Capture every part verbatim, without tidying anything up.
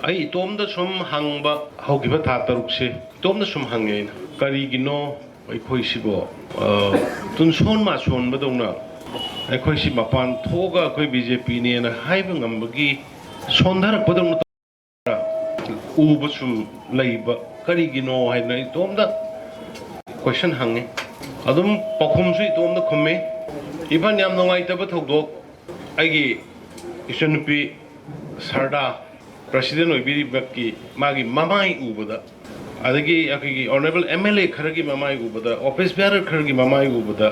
ꯑꯩ ꯏꯇꯣꯝꯗ ꯁꯨꯝ ꯍꯪꯕ, ꯍꯧꯈꯤꯕ ꯊꯥ ꯇꯔꯨꯛꯁꯦ ꯏꯇꯣꯝꯗ ꯁꯨꯝ ꯍꯪꯉꯦ ꯑꯩꯅ, "ꯀꯔꯤꯒꯤꯅꯣ ꯑꯩꯈꯣꯏꯁꯤꯕꯣ, ꯑ, ꯇꯨꯟꯁꯣꯟ ꯃꯥꯁꯣꯟꯕꯗꯧꯅ ꯑꯩꯈꯣꯏꯁꯤ ꯃꯄꯥꯟ ꯊꯣꯛꯑꯒ ꯑꯩꯈꯣꯏ ꯕꯤ ꯖꯦ ꯄꯤꯅꯦꯅ ꯍꯥꯏꯕ ꯉꯝꯕꯒꯤ ꯁꯣꯟꯊꯔꯛꯄꯗꯧꯅ ꯎꯕ ꯁꯨꯝ ꯂꯩꯕ ꯀꯔꯤꯒꯤꯅꯣ?" ꯍꯥꯏꯗꯅ ꯑꯩ ꯏꯇꯣꯝꯇ ꯀꯣꯏꯁꯟ ꯍꯪꯉꯤ꯫ ꯑꯗꯨꯝ ꯄꯥꯎꯈꯨꯝꯁꯨ ꯏꯇꯣꯝꯇ ꯈꯨꯝꯃꯤ꯫ Even ꯌꯥꯝ ꯅꯨꯡꯉꯥꯏꯇꯕ ꯊꯧꯗꯣꯛ, ꯑꯩꯒꯤ ꯏꯆꯟꯅꯨꯄꯤ ꯁꯔꯗꯥ ꯄ꯭ꯔꯁꯤꯗꯦꯟ ꯑꯣꯏꯕꯤꯔꯤꯕꯀꯤ ꯃꯥꯒꯤ ꯃꯃꯥꯏ ꯎꯕꯗ, ꯑꯗꯒꯤ ꯑꯩꯈꯣꯏꯒꯤ ꯑꯣꯅꯔꯦꯕꯜ ꯑꯦꯝ ꯑꯦꯜ ꯑꯦ ꯈꯔꯒꯤ ꯃꯃꯥꯏ ꯎꯕꯗ, ꯑꯣꯐꯤꯁ ꯕꯤꯌꯥꯔꯔ ꯈꯔꯒꯤ ꯃꯃꯥꯏ ꯎꯕꯗ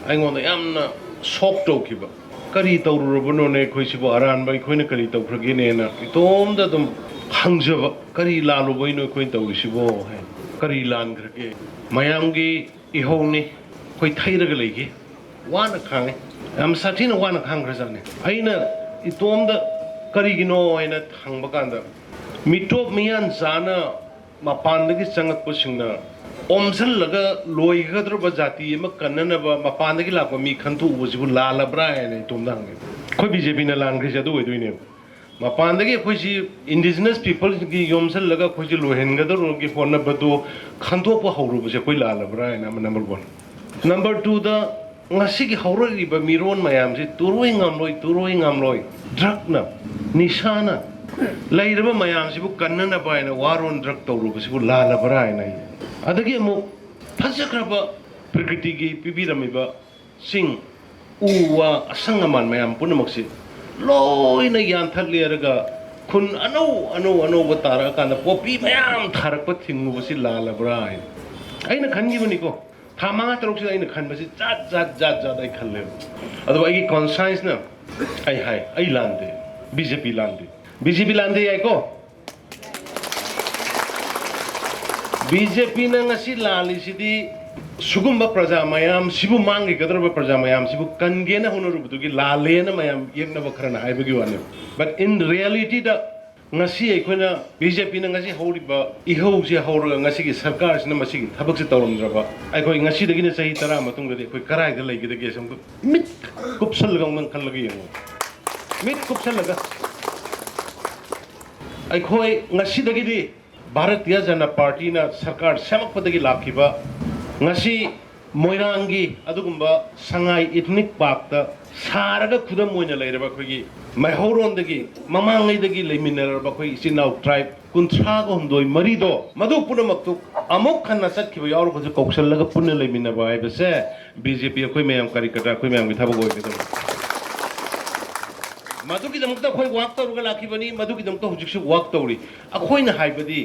ꯑꯩꯉꯣꯟꯗ ꯌꯥꯝꯅ ꯁꯣꯛ ꯇꯧꯈꯤꯕ꯫ "ꯀꯔꯤ ꯇꯧꯔꯨꯔꯕꯅꯣꯅꯦ ꯑꯩꯈꯣꯏꯁꯤꯕꯨ? ꯑꯔꯥꯟꯕ ꯑꯩꯈꯣꯏꯅ ꯀꯔꯤ ꯇꯧꯈ꯭ꯔꯒꯦꯅꯦꯅ?" ꯏꯇꯣꯝꯗ ꯑꯗꯨꯝ ꯍꯪꯖꯕ, "ꯀꯔꯤ ꯂꯥꯜꯂꯨꯕꯩꯅꯣ ꯑꯩꯈꯣꯏꯅ ꯇꯧꯔꯤꯁꯤꯕꯣ?" ꯍꯥꯏꯅ꯫ "ꯀꯔꯤ ꯂꯥꯟꯈ꯭ꯔꯒꯦ? ꯃꯌꯥꯝꯒꯤ ꯏꯍꯧꯅꯤ, ꯑꯩꯈꯣꯏ ꯊꯩꯔꯒ ꯂꯩꯈꯤ, ꯋꯥꯅ ꯈꯥꯡꯉꯤ, ꯌꯥꯝ ꯁꯥꯊꯤꯅ ꯋꯥꯅ ꯈꯥꯡꯈ꯭ꯔꯖꯥꯠꯅꯤ꯫" ꯑꯩꯅ ꯏꯇꯣꯝꯗ "ꯀꯔꯤꯒꯤꯅꯣ?" ꯍꯥꯏꯅ ꯍꯪꯕ ꯀꯥꯟꯗ, ꯃꯤꯇꯣꯞ ꯃꯤꯌꯥꯟ ꯆꯥꯅ ꯃꯄꯥꯟꯗꯒꯤ ꯆꯪꯉꯛꯄꯁꯤꯡꯅ ꯑꯣꯝꯁꯤꯜꯂꯒ ꯂꯣꯏꯒꯗꯧꯔꯕ ꯖꯥꯇꯤ ꯑꯃ ꯀꯟꯅꯅꯕ ꯃꯄꯥꯟꯗꯒꯤ ꯂꯥꯛꯄ ꯃꯤ ꯈꯟꯗꯣꯛꯎꯕꯁꯤꯕꯨ ꯂꯥꯜꯂꯕ꯭ꯔꯥ ꯍꯥꯏꯅ ꯏꯇꯣꯝꯗ ꯍꯪꯉꯦ꯫ ꯑꯩꯈꯣꯏ ꯕꯤ ꯖꯦ ꯄꯤꯅ ꯂꯥꯟꯈ꯭ꯔꯤꯁꯦ ꯑꯗꯨ ꯑꯣꯏꯗꯣꯏꯅꯦꯕ꯫ ꯃꯄꯥꯟꯗꯒꯤ ꯑꯩꯈꯣꯏꯁꯤ indigenous peopleꯒꯤ ꯌꯣꯝꯁꯤꯜꯂꯒ ꯑꯩꯈꯣꯏꯁꯤ ꯂꯣꯏꯍꯟꯒꯗꯧꯕꯒꯤ ꯍꯣꯠꯅꯕꯗꯨ ꯈꯟꯗꯣꯛꯄ ꯍꯧꯔꯨꯕꯁꯦ ꯑꯩꯈꯣꯏ ꯂꯥꯜꯂꯕ꯭ꯔꯥ ꯍꯥꯏꯅ ꯑꯃ number one꯫ Number twoꯗ, ꯉꯁꯤꯒꯤ ꯍꯧꯔꯛꯂꯤꯕ ꯃꯤꯔꯣꯟ ꯃꯌꯥꯝꯁꯤ ꯇꯨꯔꯣꯏ ꯉꯥꯝꯂꯣꯏ, ꯇꯨꯔꯣꯏ ꯉꯥꯝꯂꯣꯏ, ꯗ꯭ꯔꯛꯅ, ꯅꯤꯁꯥꯅ ꯂꯩꯔꯕ ꯃꯌꯥꯝꯁꯤꯕꯨ ꯀꯟꯅꯅꯕ ꯍꯥꯏꯅ ꯋꯥꯔꯣꯟ ꯗ꯭ꯔꯛ ꯇꯧꯔꯨꯕꯁꯤꯕꯨ ꯂꯥꯜꯂꯕ꯭ꯔꯥ ꯍꯥꯏꯅ ꯑꯩ꯫ ꯑꯗꯒꯤ ꯑꯃꯨꯛ ꯐꯖꯈ꯭ꯔꯕ ꯄ꯭ꯔꯀ꯭ꯔꯤꯇꯤꯒꯤ ꯄꯤꯕꯤꯔꯝꯃꯤꯕ ꯆꯤꯡ, ꯎ ꯋꯥ, ꯑꯁꯪ ꯑꯃꯥꯟ ꯃꯌꯥꯝ ꯄꯨꯝꯅꯃꯛꯁꯤ ꯂꯣꯏꯅ ꯌꯥꯟꯊꯠꯂꯦꯔꯒ ꯈꯨꯟ ꯑꯅꯧ ꯑꯅꯧ ꯑꯅꯧꯕ ꯇꯥꯔꯛꯑꯀꯥꯟꯗ ꯄꯣꯄꯤ ꯃꯌꯥꯝ ꯊꯥꯔꯛꯄ ꯊꯤꯡꯉꯨꯕꯁꯤ ꯂꯥꯜꯂꯕ꯭ꯔꯥ ꯍꯥꯏꯅ ꯑꯩꯅ ꯈꯟꯈꯤꯕꯅꯤꯀꯣ꯫ ꯊꯥ ꯃꯉꯥ ꯇꯔꯨꯛꯁꯤꯗ ꯑꯩꯅ ꯈꯟꯕꯁꯤ ꯖꯥꯠ ꯖꯥꯠ ꯖꯥꯠ ꯖꯥꯠ ꯑꯩ ꯈꯜꯂꯦꯕ꯫ ꯑꯗꯨꯕꯨ ꯑꯩꯒꯤ conscienceꯅ ꯑꯩ ꯍꯥꯏ, "ꯑꯩ ꯂꯥꯟꯗꯦ, ꯕꯤ ꯖꯦ ꯄꯤ ꯂꯥꯟꯗꯦ, ꯕꯤ ꯖꯦ ꯄꯤ ꯂꯥꯟꯗꯦ" ꯌꯥꯏꯀꯣ꯫ ꯕꯤ ꯖꯦ ꯄꯤꯅ ꯉꯁꯤ ꯂꯥꯜꯂꯤꯁꯤꯗꯤ ꯁꯤꯒꯨꯝꯕ ꯄ꯭ꯔꯖꯥ ꯃꯌꯥꯝ ꯁꯤꯕꯨ, ꯃꯥꯡꯈꯤꯒꯗꯧꯔꯕ ꯄ꯭ꯔꯖꯥ ꯃꯌꯥꯝ ꯁꯤꯕꯨ ꯀꯟꯒꯦꯅ ꯍꯣꯠꯅꯔꯨꯕꯗꯨꯒꯤ ꯂꯥꯜꯂꯦꯅ ꯃꯌꯥꯝ ꯌꯦꯛꯅꯕ ꯈꯔꯅ ꯍꯥꯏꯕꯒꯤ ꯋꯥꯅꯦꯕ꯫ But in realityꯗ ꯉꯁꯤ ꯑꯩꯈꯣꯏꯅ, ꯕꯤ ꯖꯦ ꯄꯤꯅ ꯉꯁꯤ ꯍꯧꯔꯤꯕ ꯏꯍꯧꯁꯦ ꯍꯧꯔꯒ ꯉꯁꯤꯒꯤ ꯁꯔꯀꯥꯔꯁꯤꯅ ꯃꯁꯤꯒꯤ ꯊꯕꯛꯁꯦ ꯇꯧꯔꯝꯗ꯭ꯔꯕ, ꯑꯩꯈꯣꯏ ꯉꯁꯤꯗꯒꯤꯅ ꯆꯍꯤ ꯇꯔꯥ ꯃꯇꯨꯡꯗꯗꯤ ꯑꯩꯈꯣꯏ ꯀꯗꯥꯏꯗ ꯂꯩꯒꯗꯒꯦ? ꯁꯨꯝ ꯃꯤꯠ ꯀꯨꯞꯁꯜꯂꯒ ꯑꯃꯨꯛꯇꯪ ꯈꯜꯂꯒ ꯌꯦꯡꯉꯨ꯫ ꯃꯤꯠ ꯀꯨꯞꯁꯜꯂꯒ꯫ ꯑꯩꯈꯣꯏ ꯉꯁꯤꯗꯒꯤꯗꯤ ꯚꯥꯔꯇꯤꯌ ꯖꯅꯇꯥ ꯄꯥꯔꯇꯤꯅ ꯁꯔꯀꯥꯔ ꯁꯦꯝꯃꯛꯄꯗꯒꯤ ꯂꯥꯛꯈꯤꯕ ꯉꯁꯤ ꯃꯣꯏꯔꯥꯡꯒꯤ ꯑꯗꯨꯒꯨꯝꯕ ꯁꯉꯥꯏ ꯏꯊꯅꯤꯛ ꯄꯥꯔꯛꯇ ꯁꯥꯔꯒ ꯈꯨꯗꯝ ꯑꯣꯏꯅ ꯂꯩꯔꯕ ꯑꯩꯈꯣꯏꯒꯤ ꯃꯩꯍꯧꯔꯣꯟꯗꯒꯤ ꯃꯃꯥꯡꯉꯩꯗꯒꯤ ꯂꯩꯃꯤꯟꯅꯔꯕ ꯑꯩꯈꯣꯏ ꯏꯆꯤꯟ ꯏꯅꯥꯎ ꯇ꯭ꯔꯥꯏꯕ ꯀꯨꯟꯊ꯭ꯔꯥꯒ ꯍꯨꯝꯗꯣꯏ ꯃꯔꯤꯗꯣ, ꯃꯗꯨ ꯄꯨꯝꯅꯃꯛꯇꯨ ꯑꯃꯨꯛ ꯍꯟꯅ ꯆꯠꯈꯤꯕ ꯌꯥꯎꯔꯒꯁꯨ ꯀꯧꯁꯜꯂꯒ ꯄꯨꯟꯅ ꯂꯩꯃꯤꯟꯅꯕ ꯍꯥꯏꯕꯁꯦ ꯕꯤ ꯖꯦ ꯄꯤ ꯑꯩꯈꯣꯏ ꯃꯌꯥꯝ ꯀꯥꯔꯤꯀꯔꯇꯥ ꯑꯩꯈꯣꯏ ꯃꯌꯥꯝꯒꯤ ꯊꯕꯛ ꯑꯣꯏꯒꯗꯕꯅꯤ꯫ ꯃꯗꯨꯒꯤꯗꯃꯛꯇ ꯑꯩꯈꯣꯏ ꯋꯥꯛ ꯇꯧꯔꯒ ꯂꯥꯛꯈꯤꯕꯅꯤ, ꯃꯗꯨꯒꯤꯗꯃꯛꯇ ꯍꯧꯖꯤꯛꯁꯨ ꯋꯥꯛ ꯇꯧꯔꯤ꯫ ꯑꯩꯈꯣꯏꯅ ꯍꯥꯏꯕꯗꯤ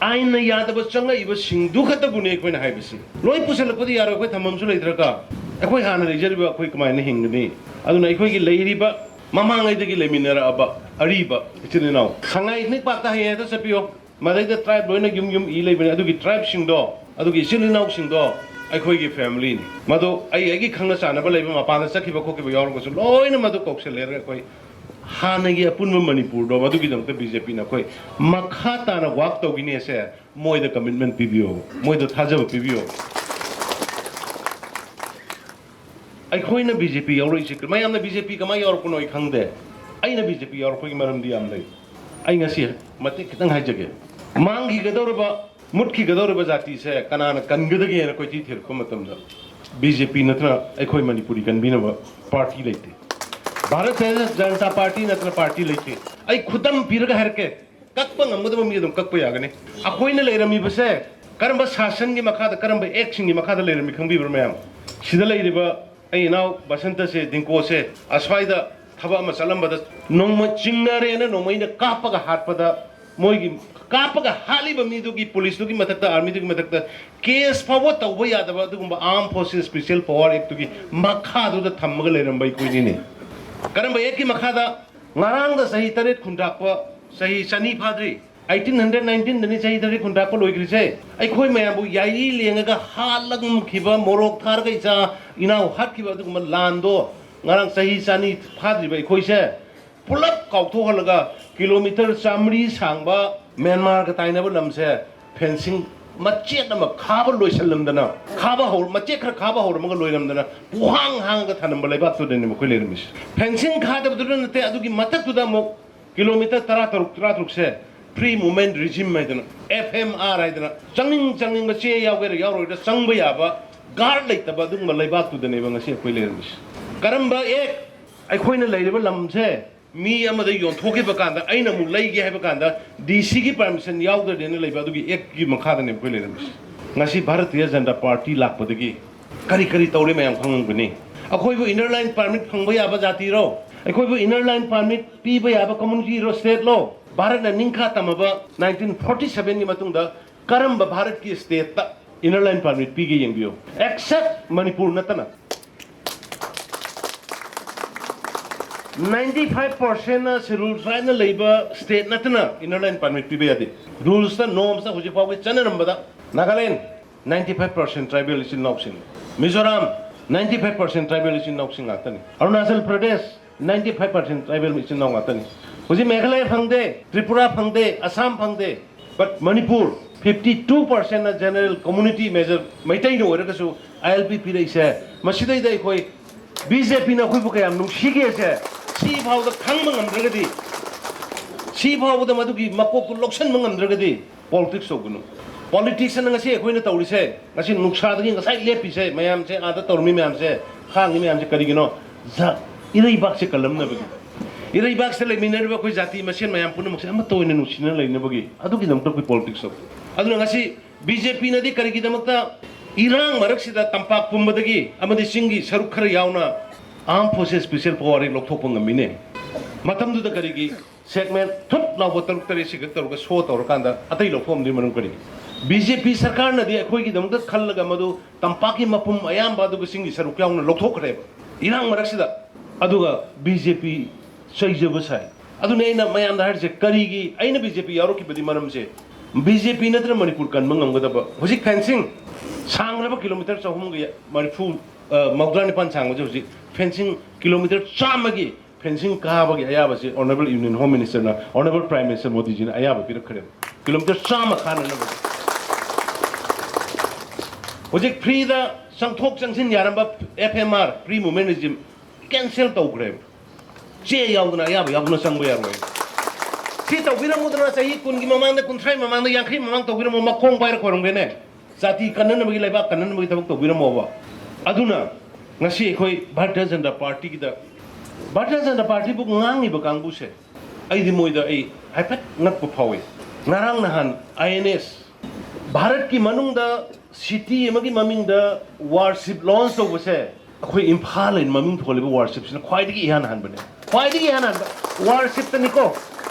ꯑꯥꯏꯟꯅ ꯌꯥꯗꯕ ꯆꯪꯉꯛꯏꯕꯁꯤꯡꯗꯨ ꯈꯛꯇꯕꯨꯅꯤ ꯑꯩꯈꯣꯏꯅ ꯍꯥꯏꯕꯁꯤ꯫ ꯂꯣꯏ ꯄꯨꯁꯜꯂꯛꯄꯗꯤ ꯌꯥꯔꯣꯏ, ꯑꯩꯈꯣꯏ ꯊꯝꯐꯝꯁꯨ ꯂꯩꯇ꯭ꯔꯒ꯫ ꯑꯩꯈꯣꯏ ꯍꯥꯟꯅ ꯂꯩꯖꯔꯤꯕ ꯑꯩꯈꯣꯏ ꯀꯃꯥꯏꯅ ꯍꯤꯡꯒꯅꯤ? ꯑꯗꯨꯅ ꯑꯩꯈꯣꯏꯒꯤ ꯂꯩꯔꯤꯕ ꯃꯃꯥꯡꯉꯩꯗꯒꯤ ꯂꯩꯃꯤꯟꯅꯔꯛꯑꯕ ꯑꯔꯤꯕ ꯏꯆꯤꯜ ꯏꯅꯥꯎ ꯁꯉꯥꯏ ꯏꯊꯅꯤꯛ ꯄꯥꯔꯛꯇ ꯍꯌꯦꯡ ꯍꯦꯛꯇ ꯆꯠꯄꯤꯌꯣ꯫ ꯃꯗꯩꯗ ꯇ꯭ꯔꯥꯏꯕ ꯂꯣꯏꯅ ꯌꯨꯝ ꯌꯨꯝ ꯏ ꯂꯩꯕꯅꯤ꯫ ꯑꯗꯨꯒꯤ ꯇ꯭ꯔꯥꯏꯕꯁꯤꯡꯗꯣ, ꯑꯗꯨꯒꯤ ꯏꯆꯤꯜ ꯏꯅꯥꯎꯁꯤꯡꯗꯣ ꯑꯩꯈꯣꯏꯒꯤ ꯐꯦꯃꯤꯂꯤꯅꯤ꯫ ꯃꯗꯨ ꯑꯩ ꯑꯩꯒꯤ ꯈꯪꯅ ꯆꯥꯟꯅꯕ ꯂꯩꯕ, ꯃꯄꯥꯟꯗ ꯆꯠꯈꯤꯕ ꯈꯣꯠꯈꯤꯕ ꯌꯥꯎꯔꯒꯁꯨ ꯂꯣꯏꯅ ꯃꯗꯨ ꯀꯧꯁꯜꯂꯦꯔꯒ ꯑꯩꯈꯣꯏ ꯍꯥꯟꯅꯒꯤ ꯑꯄꯨꯟꯕ ꯃꯅꯤꯄꯨꯔꯗꯣ ꯃꯗꯨꯒꯤꯗꯃꯛꯇ ꯕꯤ ꯖꯦ ꯄꯤꯅ ꯑꯩꯈꯣꯏ ꯃꯈꯥ ꯇꯥꯅ ꯋꯥꯛ ꯇꯧꯈꯤꯅꯦꯁꯦ ꯃꯣꯏꯗ ꯀꯃꯤꯠꯃꯦꯟ ꯄꯤꯕꯤꯌꯣ, ꯃꯣꯏꯗ ꯊꯥꯖꯕ ꯄꯤꯕꯤꯌꯣ꯫ ꯑꯩꯈꯣꯏꯅ ꯕꯤ ꯖꯦ ꯄꯤ ꯌꯥꯎꯔꯛꯏꯁꯦ, ꯃꯌꯥꯝꯅ ꯕꯤ ꯖꯦ ꯄꯤ ꯀꯃꯥꯏꯅ ꯌꯥꯎꯔꯛꯄꯅꯣ ꯑꯩ ꯈꯪꯗꯦ꯫ ꯑꯩꯅ ꯕꯤ ꯖꯦ ꯄꯤ ꯌꯥꯎꯔꯛꯄꯒꯤ ꯃꯔꯝꯗꯤ ꯌꯥꯝ ꯂꯩ꯫ ꯑꯩ ꯉꯁꯤ ꯃꯇꯦꯛ ꯈꯤꯇꯪ ꯍꯥꯏꯖꯒꯦ꯫ ꯃꯥꯡꯈꯤꯒꯗꯧꯔꯕ, ꯃꯨꯠꯈꯤꯒꯗꯧꯔꯕ ꯖꯥꯇꯤꯁꯦ ꯀꯅꯥꯅ ꯀꯟꯒꯗꯒꯦꯅ ꯀꯣꯏꯊꯤ ꯊꯤꯔꯛꯄ ꯃꯇꯝꯗ ꯕꯤ ꯖꯦ ꯄꯤ ꯅꯠꯇꯅ ꯑꯩꯈꯣꯏ ꯃꯅꯤꯄꯨꯔꯤ ꯀꯟꯕꯤꯅꯕ ꯄꯥꯔꯇꯤ ꯂꯩꯇꯦ꯫ ꯚꯥꯔꯠ ꯖꯅꯇꯥ ꯄꯥꯔꯇꯤ ꯅꯠꯇꯅ ꯄꯥꯔꯇꯤ ꯂꯩꯇꯦ꯫ ꯑꯩ ꯈꯨꯗꯝ ꯄꯤꯔꯒ ꯍꯥꯏꯔꯛꯀꯦ꯫ ꯀꯛꯄ ꯉꯝꯒꯗꯕ ꯃꯤ ꯑꯗꯨꯝ ꯀꯛꯄ ꯌꯥꯒꯅꯤ꯫ ꯑꯩꯈꯣꯏꯅ ꯂꯩꯔꯝꯃꯤꯕꯁꯦ ꯀꯔꯝꯕ ꯁꯥꯁꯟꯒꯤ ꯃꯈꯥꯗ, ꯀꯔꯝꯕ ꯑꯦꯛꯁꯤꯡꯒꯤ ꯃꯈꯥꯗ ꯂꯩꯔꯝꯃꯤ ꯈꯪꯕꯤꯕ꯭ꯔꯥ ꯃꯌꯥꯝ? ꯁꯤꯗ ꯂꯩꯔꯤꯕ ꯑꯩ ꯏꯅꯥꯎ ꯕꯁꯟꯇꯁꯦ, ꯗꯤꯡꯀꯣꯁꯦ, ꯑꯁ꯭ꯋꯥꯏꯗ ꯊꯕꯛ ꯑꯃ ꯆꯠꯂꯝꯕꯗ ꯅꯣꯡꯃ ꯆꯤꯡꯅꯔꯦꯅ ꯅꯣꯡꯃꯩꯅ ꯀꯥꯞꯄꯒ ꯍꯥꯠꯄꯗ, ꯃꯣꯏꯒꯤ ꯀꯥꯞꯄꯒ ꯍꯥꯠꯂꯤꯕ ꯃꯤꯗꯨꯒꯤ, ꯄꯨꯂꯤꯁꯇꯨꯒꯤ ꯃꯊꯛꯇ, ꯑꯥꯔꯃꯤꯗꯨꯒꯤ ꯃꯊꯛꯇ ꯀꯦꯁ ꯐꯥꯎꯕ ꯇꯧꯕ ꯌꯥꯗꯕ ꯑꯗꯨꯒꯨꯝꯕ Armed Forces Special Power Actꯇꯨꯒꯤ ꯃꯈꯥꯗꯨꯗ ꯊꯝꯃꯒ ꯂꯩꯔꯝꯕ ꯑꯩꯈꯣꯏꯅꯤꯅꯦ꯫ ꯀꯔꯝꯕ ꯑꯦꯛꯀꯤ ꯃꯈꯥꯗ? ꯉꯔꯥꯡꯗ ꯆꯍꯤ ꯇꯔꯦꯠ ꯈꯨꯟꯇꯥꯛꯄ, ꯆꯍꯤ ꯆꯅꯤ ꯐꯥꯗ꯭ꯔꯤ꯫ ꯑꯩꯠꯇꯤꯟ ꯍꯟꯗ꯭ꯔꯦꯠ ꯅꯥꯏꯟꯇꯤꯟꯗꯅꯤ ꯆꯍꯤ ꯇꯔꯦꯠ ꯈꯨꯟꯇꯥꯛꯄ ꯂꯣꯏꯈ꯭ꯔꯤꯁꯦ꯫ ꯑꯩꯈꯣꯏ ꯃꯌꯥꯝꯕꯨ ꯌꯥꯏꯔꯤ ꯂꯦꯡꯉꯒ ꯍꯥꯠꯂꯝꯈꯤꯕ, ꯃꯣꯔꯣꯛ ꯊꯥꯔꯒ ꯏꯆꯥ ꯏꯅꯥꯎ ꯍꯥꯠꯈꯤꯕ ꯑꯗꯨꯒꯨꯝꯕ ꯂꯥꯟꯗꯣ ꯉꯔꯥꯡ ꯆꯍꯤ ꯆꯅꯤ ꯐꯥꯗ꯭ꯔꯤꯕ ꯑꯩꯈꯣꯏꯁꯦ ꯄꯨꯂꯞ ꯀꯥꯎꯊꯣꯛꯍꯜꯂꯒ ꯀꯤꯂꯣꯃꯤꯇꯔ ꯆꯥꯃꯔꯤ ꯁꯥꯡꯕ ꯃ꯭ꯌꯥꯟꯃꯥꯔꯒ ꯇꯥꯏꯅꯕ ꯂꯝꯁꯦ ꯐꯦꯟꯁꯤꯡ ꯃꯆꯦꯠ ꯑꯃ ꯈꯥꯕ ꯂꯣꯏꯁꯜꯂꯝꯗꯅ, ꯈꯥꯕ ꯍꯧ-, ꯃꯆꯦꯠ ꯈꯔ ꯈꯥꯕ ꯍꯧꯔꯝꯃꯒ ꯂꯣꯏꯔꯝꯗꯅ ꯄꯨꯍꯥꯡ ꯍꯥꯡꯉꯒ ꯊꯅꯝꯕ ꯂꯩꯕꯥꯛꯇꯨꯗꯅꯦ ꯑꯩꯈꯣꯏ ꯂꯩꯔꯝꯃꯤꯁꯦ꯫ ꯐꯦꯟꯁꯤꯡ ꯈꯥꯗꯕꯗꯨꯗ ꯅꯠꯇꯦ, ꯑꯗꯨꯒꯤ ꯃꯊꯛꯇꯨꯗ ꯑꯃꯨꯛ ꯀꯤꯂꯣꯃꯤꯇꯔ ꯇꯔꯥ ꯇꯔꯨꯛ, ꯇꯔꯥ ꯇꯔꯨꯛꯁꯦ Free Movement Regime ꯍꯥꯏꯗꯅ, F M R ꯍꯥꯏꯗꯅ, ꯆꯪꯅꯤꯡ ꯆꯪꯅꯤꯡꯕ ꯆꯦ ꯌꯥꯎꯒꯦꯔꯥ ꯌꯥꯎꯔꯣꯏꯗ꯭ꯔꯥ ꯆꯪꯕ ꯌꯥꯕ guard ꯂꯩꯇꯕ ꯑꯗꯨꯒꯨꯝꯕ ꯂꯩꯕꯥꯛꯇꯨꯗꯅꯦꯕ ꯉꯁꯤ ꯑꯩꯈꯣꯏ ꯂꯩꯔꯝꯃꯤꯁꯦ꯫ ꯀꯔꯝꯕ act? ꯑꯩꯈꯣꯏꯅ ꯂꯩꯔꯤꯕ ꯂꯝꯁꯦ ꯃꯤ ꯑꯃꯗ ꯌꯣꯟꯊꯣꯛꯈꯤꯕ ꯀꯥꯟꯗ ꯑꯩꯅ ꯑꯃꯨꯛ ꯂꯩꯒꯦ ꯍꯥꯏꯕ ꯀꯥꯟꯗ D C ꯒꯤ permission ꯌꯥꯎꯗ꯭ꯔꯗꯤꯅ ꯂꯩꯕ ꯑꯗꯨꯒꯤ act ꯀꯤ ꯃꯈꯥꯗꯅꯦꯕ ꯑꯩꯈꯣꯏ ꯂꯩꯔꯝꯃꯤꯁꯦ꯫ ꯉꯁꯤ ꯚꯥꯔꯇꯤꯌ ꯖꯅꯇꯥ ꯄꯥꯔꯇꯤ ꯂꯥꯛꯄꯗꯒꯤ ꯀꯔꯤ ꯀꯔꯤ ꯇꯧꯔꯦ ꯃꯌꯥꯝ ꯈꯪꯉꯝꯒꯅꯤ꯫ ꯑꯩꯈꯣꯏꯕꯨ inner line permit ꯐꯪꯕ ꯌꯥꯕ ꯖꯥꯇꯤꯔꯣ? ꯑꯩꯈꯣꯏꯕꯨ inner line permit ꯄꯤꯕ ꯌꯥꯕ community ꯔꯣ, state ꯂꯣ? ꯚꯥꯔꯠꯅ ꯅꯤꯡꯈꯥ ꯇꯝꯃꯕ nineteen forty seven ꯒꯤ ꯃꯇꯨꯡꯗ ꯀꯔꯝꯕ ꯚꯥꯔꯠꯀꯤ state ꯇ inner line permit ꯄꯤꯒꯦ ꯌꯦꯡꯕꯤꯌꯨ, except ꯃꯅꯤꯄꯨꯔ ꯅꯠꯇꯅ꯫ Ninety five percent ꯅ Scheduled Tribe ꯅ ꯂꯩꯕ state ꯅꯠꯇꯅ inner line permit ꯄꯤꯕ ꯌꯥꯗꯦ꯫ Rules ꯇ, norms ꯇ ꯍꯧꯖꯤꯛ ꯐꯥꯎꯒꯤ ꯆꯠꯅꯔꯝꯕꯗ Nagaland ninety five percent tribal ꯏꯆꯤꯟ ꯏꯅꯥꯎꯁꯤꯡ, Mizoram ninety five percent tribal ꯏꯆꯤꯟ ꯏꯅꯥꯎꯁꯤꯡ ꯉꯥꯛꯇꯅꯤ, Arunachal Pradesh ninety five percent tribal ꯏꯆꯤꯟ ꯏꯅꯥꯎ ꯉꯥꯛꯇꯅꯤ꯫ ꯍꯧꯖꯤꯛ ꯃꯦꯘꯥꯂꯌꯥ ꯐꯪꯗꯦ, ꯇ꯭ꯔꯤꯄꯨꯔꯥ ꯐꯪꯗꯦ, ꯑꯁꯥꯝ ꯐꯪꯗꯦ, but Manipur fifty two percent ꯅ general community major ꯃꯩꯇꯩꯅ ꯑꯣꯏꯔꯒꯁꯨ I L P ꯄꯤꯔꯛꯏꯁꯦ꯫ ꯃꯁꯤꯗꯩꯗ ꯑꯩꯈꯣꯏ B J P ꯅ ꯑꯩꯈꯣꯏꯕꯨ ꯀꯌꯥꯝ ꯅꯨꯡꯁꯤꯒꯦꯁꯦ ꯁꯤ ꯐꯥꯎꯗ ꯈꯪꯕ ꯉꯝꯗ꯭ꯔꯒꯗꯤ, ꯁꯤ ꯐꯥꯎꯕꯗ ꯃꯗꯨꯒꯤ ꯃꯀꯣꯛꯇꯨ ꯂꯧꯁꯟꯕ ꯉꯝꯗ꯭ꯔꯒꯗꯤ politics ꯇꯧꯒꯅꯨ꯫ Politics ꯑꯅ ꯉꯁꯤ ꯑꯩꯈꯣꯏꯅ ꯇꯧꯔꯤꯁꯦ, ꯉꯁꯤ ꯅꯨꯡꯁꯥꯗꯒꯤ ꯉꯁꯥꯏ ꯂꯦꯞꯄꯤꯁꯦ, ꯃꯌꯥꯝꯁꯦ, ꯑꯥꯗ ꯇꯧꯔꯝꯃꯤ ꯃꯌꯥꯝꯁꯦ, ꯈꯥꯡꯉꯤ ꯃꯌꯥꯝꯁꯦ ꯀꯔꯤꯒꯤꯅꯣ? ꯖꯥ-, ꯏꯔꯩꯕꯥꯛꯁꯦ ꯀꯜꯂꯝꯅꯕꯒꯤ꯫ ꯏꯔꯩꯕꯥꯛꯁꯤꯗ ꯂꯩꯃꯤꯟꯅꯔꯤꯕ ꯑꯩꯈꯣꯏ ꯖꯥꯇꯤ ꯃꯁꯦꯟ ꯃꯌꯥꯝ ꯄꯨꯝꯅꯃꯛꯁꯦ ꯑꯃꯠꯇ ꯑꯣꯏꯅ ꯅꯨꯡꯁꯤꯅ ꯂꯩꯅꯕꯒꯤ, ꯑꯗꯨꯒꯤꯗꯃꯛꯇ ꯑꯩꯈꯣꯏ politics ꯇꯧꯏ꯫ ꯑꯗꯨꯅ ꯉꯁꯤ B J P ꯅꯗꯤ ꯀꯔꯤꯒꯤꯗꯃꯛꯇ ꯏꯔꯥꯡ ꯃꯔꯛꯁꯤꯗ ꯇꯝꯄꯥꯛ ꯄꯨꯝꯕꯗꯒꯤ ꯑꯃꯗꯤ ꯆꯤꯡꯒꯤ ꯁꯔꯨꯛ ꯈꯔ ꯌꯥꯎꯅ Armed Forces Special Power Act ꯂꯧꯊꯣꯛꯄ ꯉꯝꯃꯤꯅꯦ? ꯃꯇꯝꯗꯨꯗ ꯀꯔꯤꯒꯤ segment ꯊꯨꯞ ꯂꯥꯎꯕ ꯇꯔꯨꯛ ꯇꯔꯦꯠ ꯁꯤꯒ ꯇꯧꯔꯒ show ꯇꯧꯔꯀꯥꯟꯗ ꯑꯇꯩ ꯂꯧꯊꯣꯛꯑꯝꯗ꯭ꯔꯤ ꯃꯔꯝ ꯀꯔꯤ? B J P ꯁꯔꯀꯥꯔꯅꯗꯤ ꯑꯩꯈꯣꯏꯒꯤꯗꯃꯛꯇ ꯈꯜꯂꯒ ꯃꯗꯨ ꯇꯝꯄꯥꯛꯀꯤ ꯃꯄꯨꯝ ꯑꯌꯥꯝꯕ ꯑꯗꯨꯒ ꯆꯤꯡꯒꯤ ꯁꯔꯨꯛ ꯌꯥꯎꯅ ꯂꯧꯊꯣꯛꯈ꯭ꯔꯦꯕ ꯏꯔꯥꯡ ꯃꯔꯛꯁꯤꯗ꯫ ꯑꯗꯨꯒ B J P ꯆꯩꯖꯕ ꯁꯥꯏ꯫ ꯑꯗꯨꯅꯤ ꯑꯩꯅ ꯃꯌꯥꯝꯗ ꯍꯥꯏꯔꯤꯁꯦ, ꯀꯔꯤꯒꯤ ꯑꯩꯅ B J P ꯌꯥꯎꯔꯛꯈꯤꯕꯗꯤ ꯃꯔꯝꯁꯦ, B J P ꯅꯠꯇꯅ ꯃꯅꯤꯄꯨꯔ ꯀꯟꯕ ꯉꯝꯒꯗꯕ꯫ ꯍꯧꯖꯤꯛ fencing ꯁꯥꯡꯂꯕ kilometre ꯆꯍꯨꯝꯒ ꯃꯔꯤꯐꯨ, ꯑ, ꯃꯧꯗ꯭ꯔꯥ ꯅꯤꯄꯥꯟ ꯁꯥꯡꯕꯁꯦ ꯍꯧꯖꯤꯛ fencing kilometre ꯆꯥꯝꯃꯒꯤ fencing ꯀꯥꯕꯒꯤ ꯑꯌꯥꯕꯁꯤ Honourable Union Home Minister ꯅ, Honourable Prime Minister ꯃꯣꯗꯤꯖꯤꯅ ꯑꯌꯥꯕ ꯄꯤꯔꯛꯈ꯭ꯔꯦꯕ꯫ Kilometre ꯆꯥꯝꯃ ꯈꯥꯅꯅꯕ꯫ ꯍꯧꯖꯤꯛ free ꯗ ꯆꯪꯊꯣꯛ ꯆꯪꯁꯤꯟ ꯌꯥꯔꯝꯕ F M R, Free Movement Regime, cancel ꯇꯧꯈ꯭ꯔꯦꯕ꯫ ꯆꯦ ꯌꯥꯎꯗꯅ, ꯑꯌꯥꯕ ꯌꯥꯎꯗꯅ ꯆꯪꯕ ꯌꯥꯔꯣꯏ꯫ ꯁꯤ ꯇꯧꯕꯤꯔꯝꯃꯨꯗꯅ, ꯆꯍꯤ ꯀꯨꯟꯒꯤ ꯃꯃꯥꯡꯗ, ꯀꯨꯟꯊ꯭ꯔꯥꯒꯤ ꯃꯃꯥꯡꯗ, ꯌꯥꯡꯈꯩ ꯃꯃꯥꯡ ꯇꯧꯕꯤꯔꯝꯃꯣ, ꯃꯈꯣꯡ ꯄꯥꯏꯔ ꯈꯣꯏꯔꯝꯒꯦꯅꯦ꯫ ꯖꯥꯇꯤ ꯀꯟꯅꯅꯕꯒꯤ, ꯂꯩꯕꯥꯛ ꯀꯟꯅꯅꯕꯒꯤ ꯊꯕꯛ ꯇꯧꯕꯤꯔꯝꯃꯣꯕ꯫ ꯑꯗꯨꯅ ꯉꯁꯤ ꯑꯩꯈꯣꯏ ꯚꯥꯔꯇꯤꯌ ꯖꯅꯇꯥ ꯄꯥꯔꯇꯤꯒꯤꯗ, ꯚꯥꯔꯇꯤꯌ ꯖꯅꯇꯥ ꯄꯥꯔꯇꯤꯕꯨ ꯉꯥꯡꯉꯤꯕ ꯀꯥꯡꯕꯨꯁꯦ, ꯑꯩꯗꯤ ꯃꯣꯏꯗ ꯑꯩ ꯍꯥꯏꯐꯦꯠ ꯉꯛꯄ ꯐꯥꯎꯏ꯫ ꯉꯔꯥꯡ ꯅꯍꯥꯟ ꯑꯥꯏ ꯑꯦꯟ ꯑꯦꯁ, ꯚꯥꯔꯠꯀꯤ ꯃꯅꯨꯡꯗ ꯁꯤꯇꯤ ꯑꯃꯒꯤ ꯃꯃꯤꯡꯗ ꯋꯥꯔꯁꯤꯞ ꯂꯣꯟꯁ ꯇꯧꯕꯁꯦ, ꯑꯩꯈꯣꯏ ꯏꯝꯐꯥꯜ ꯍꯥꯏꯅ ꯃꯃꯤꯡ ꯊꯣꯜꯂꯤꯕ ꯋꯥꯔꯁꯤꯞꯁꯤꯅ ꯈ꯭ꯋꯥꯏꯗꯒꯤ ꯏꯍꯥꯟ ꯍꯥꯟꯕꯅꯦ꯫ ꯈ꯭ꯋꯥꯏꯗꯒꯤ ꯏꯍꯥꯟ ꯍꯥꯟꯕ ꯋꯥꯔꯁꯤꯞꯇꯅꯤꯀꯣ꯫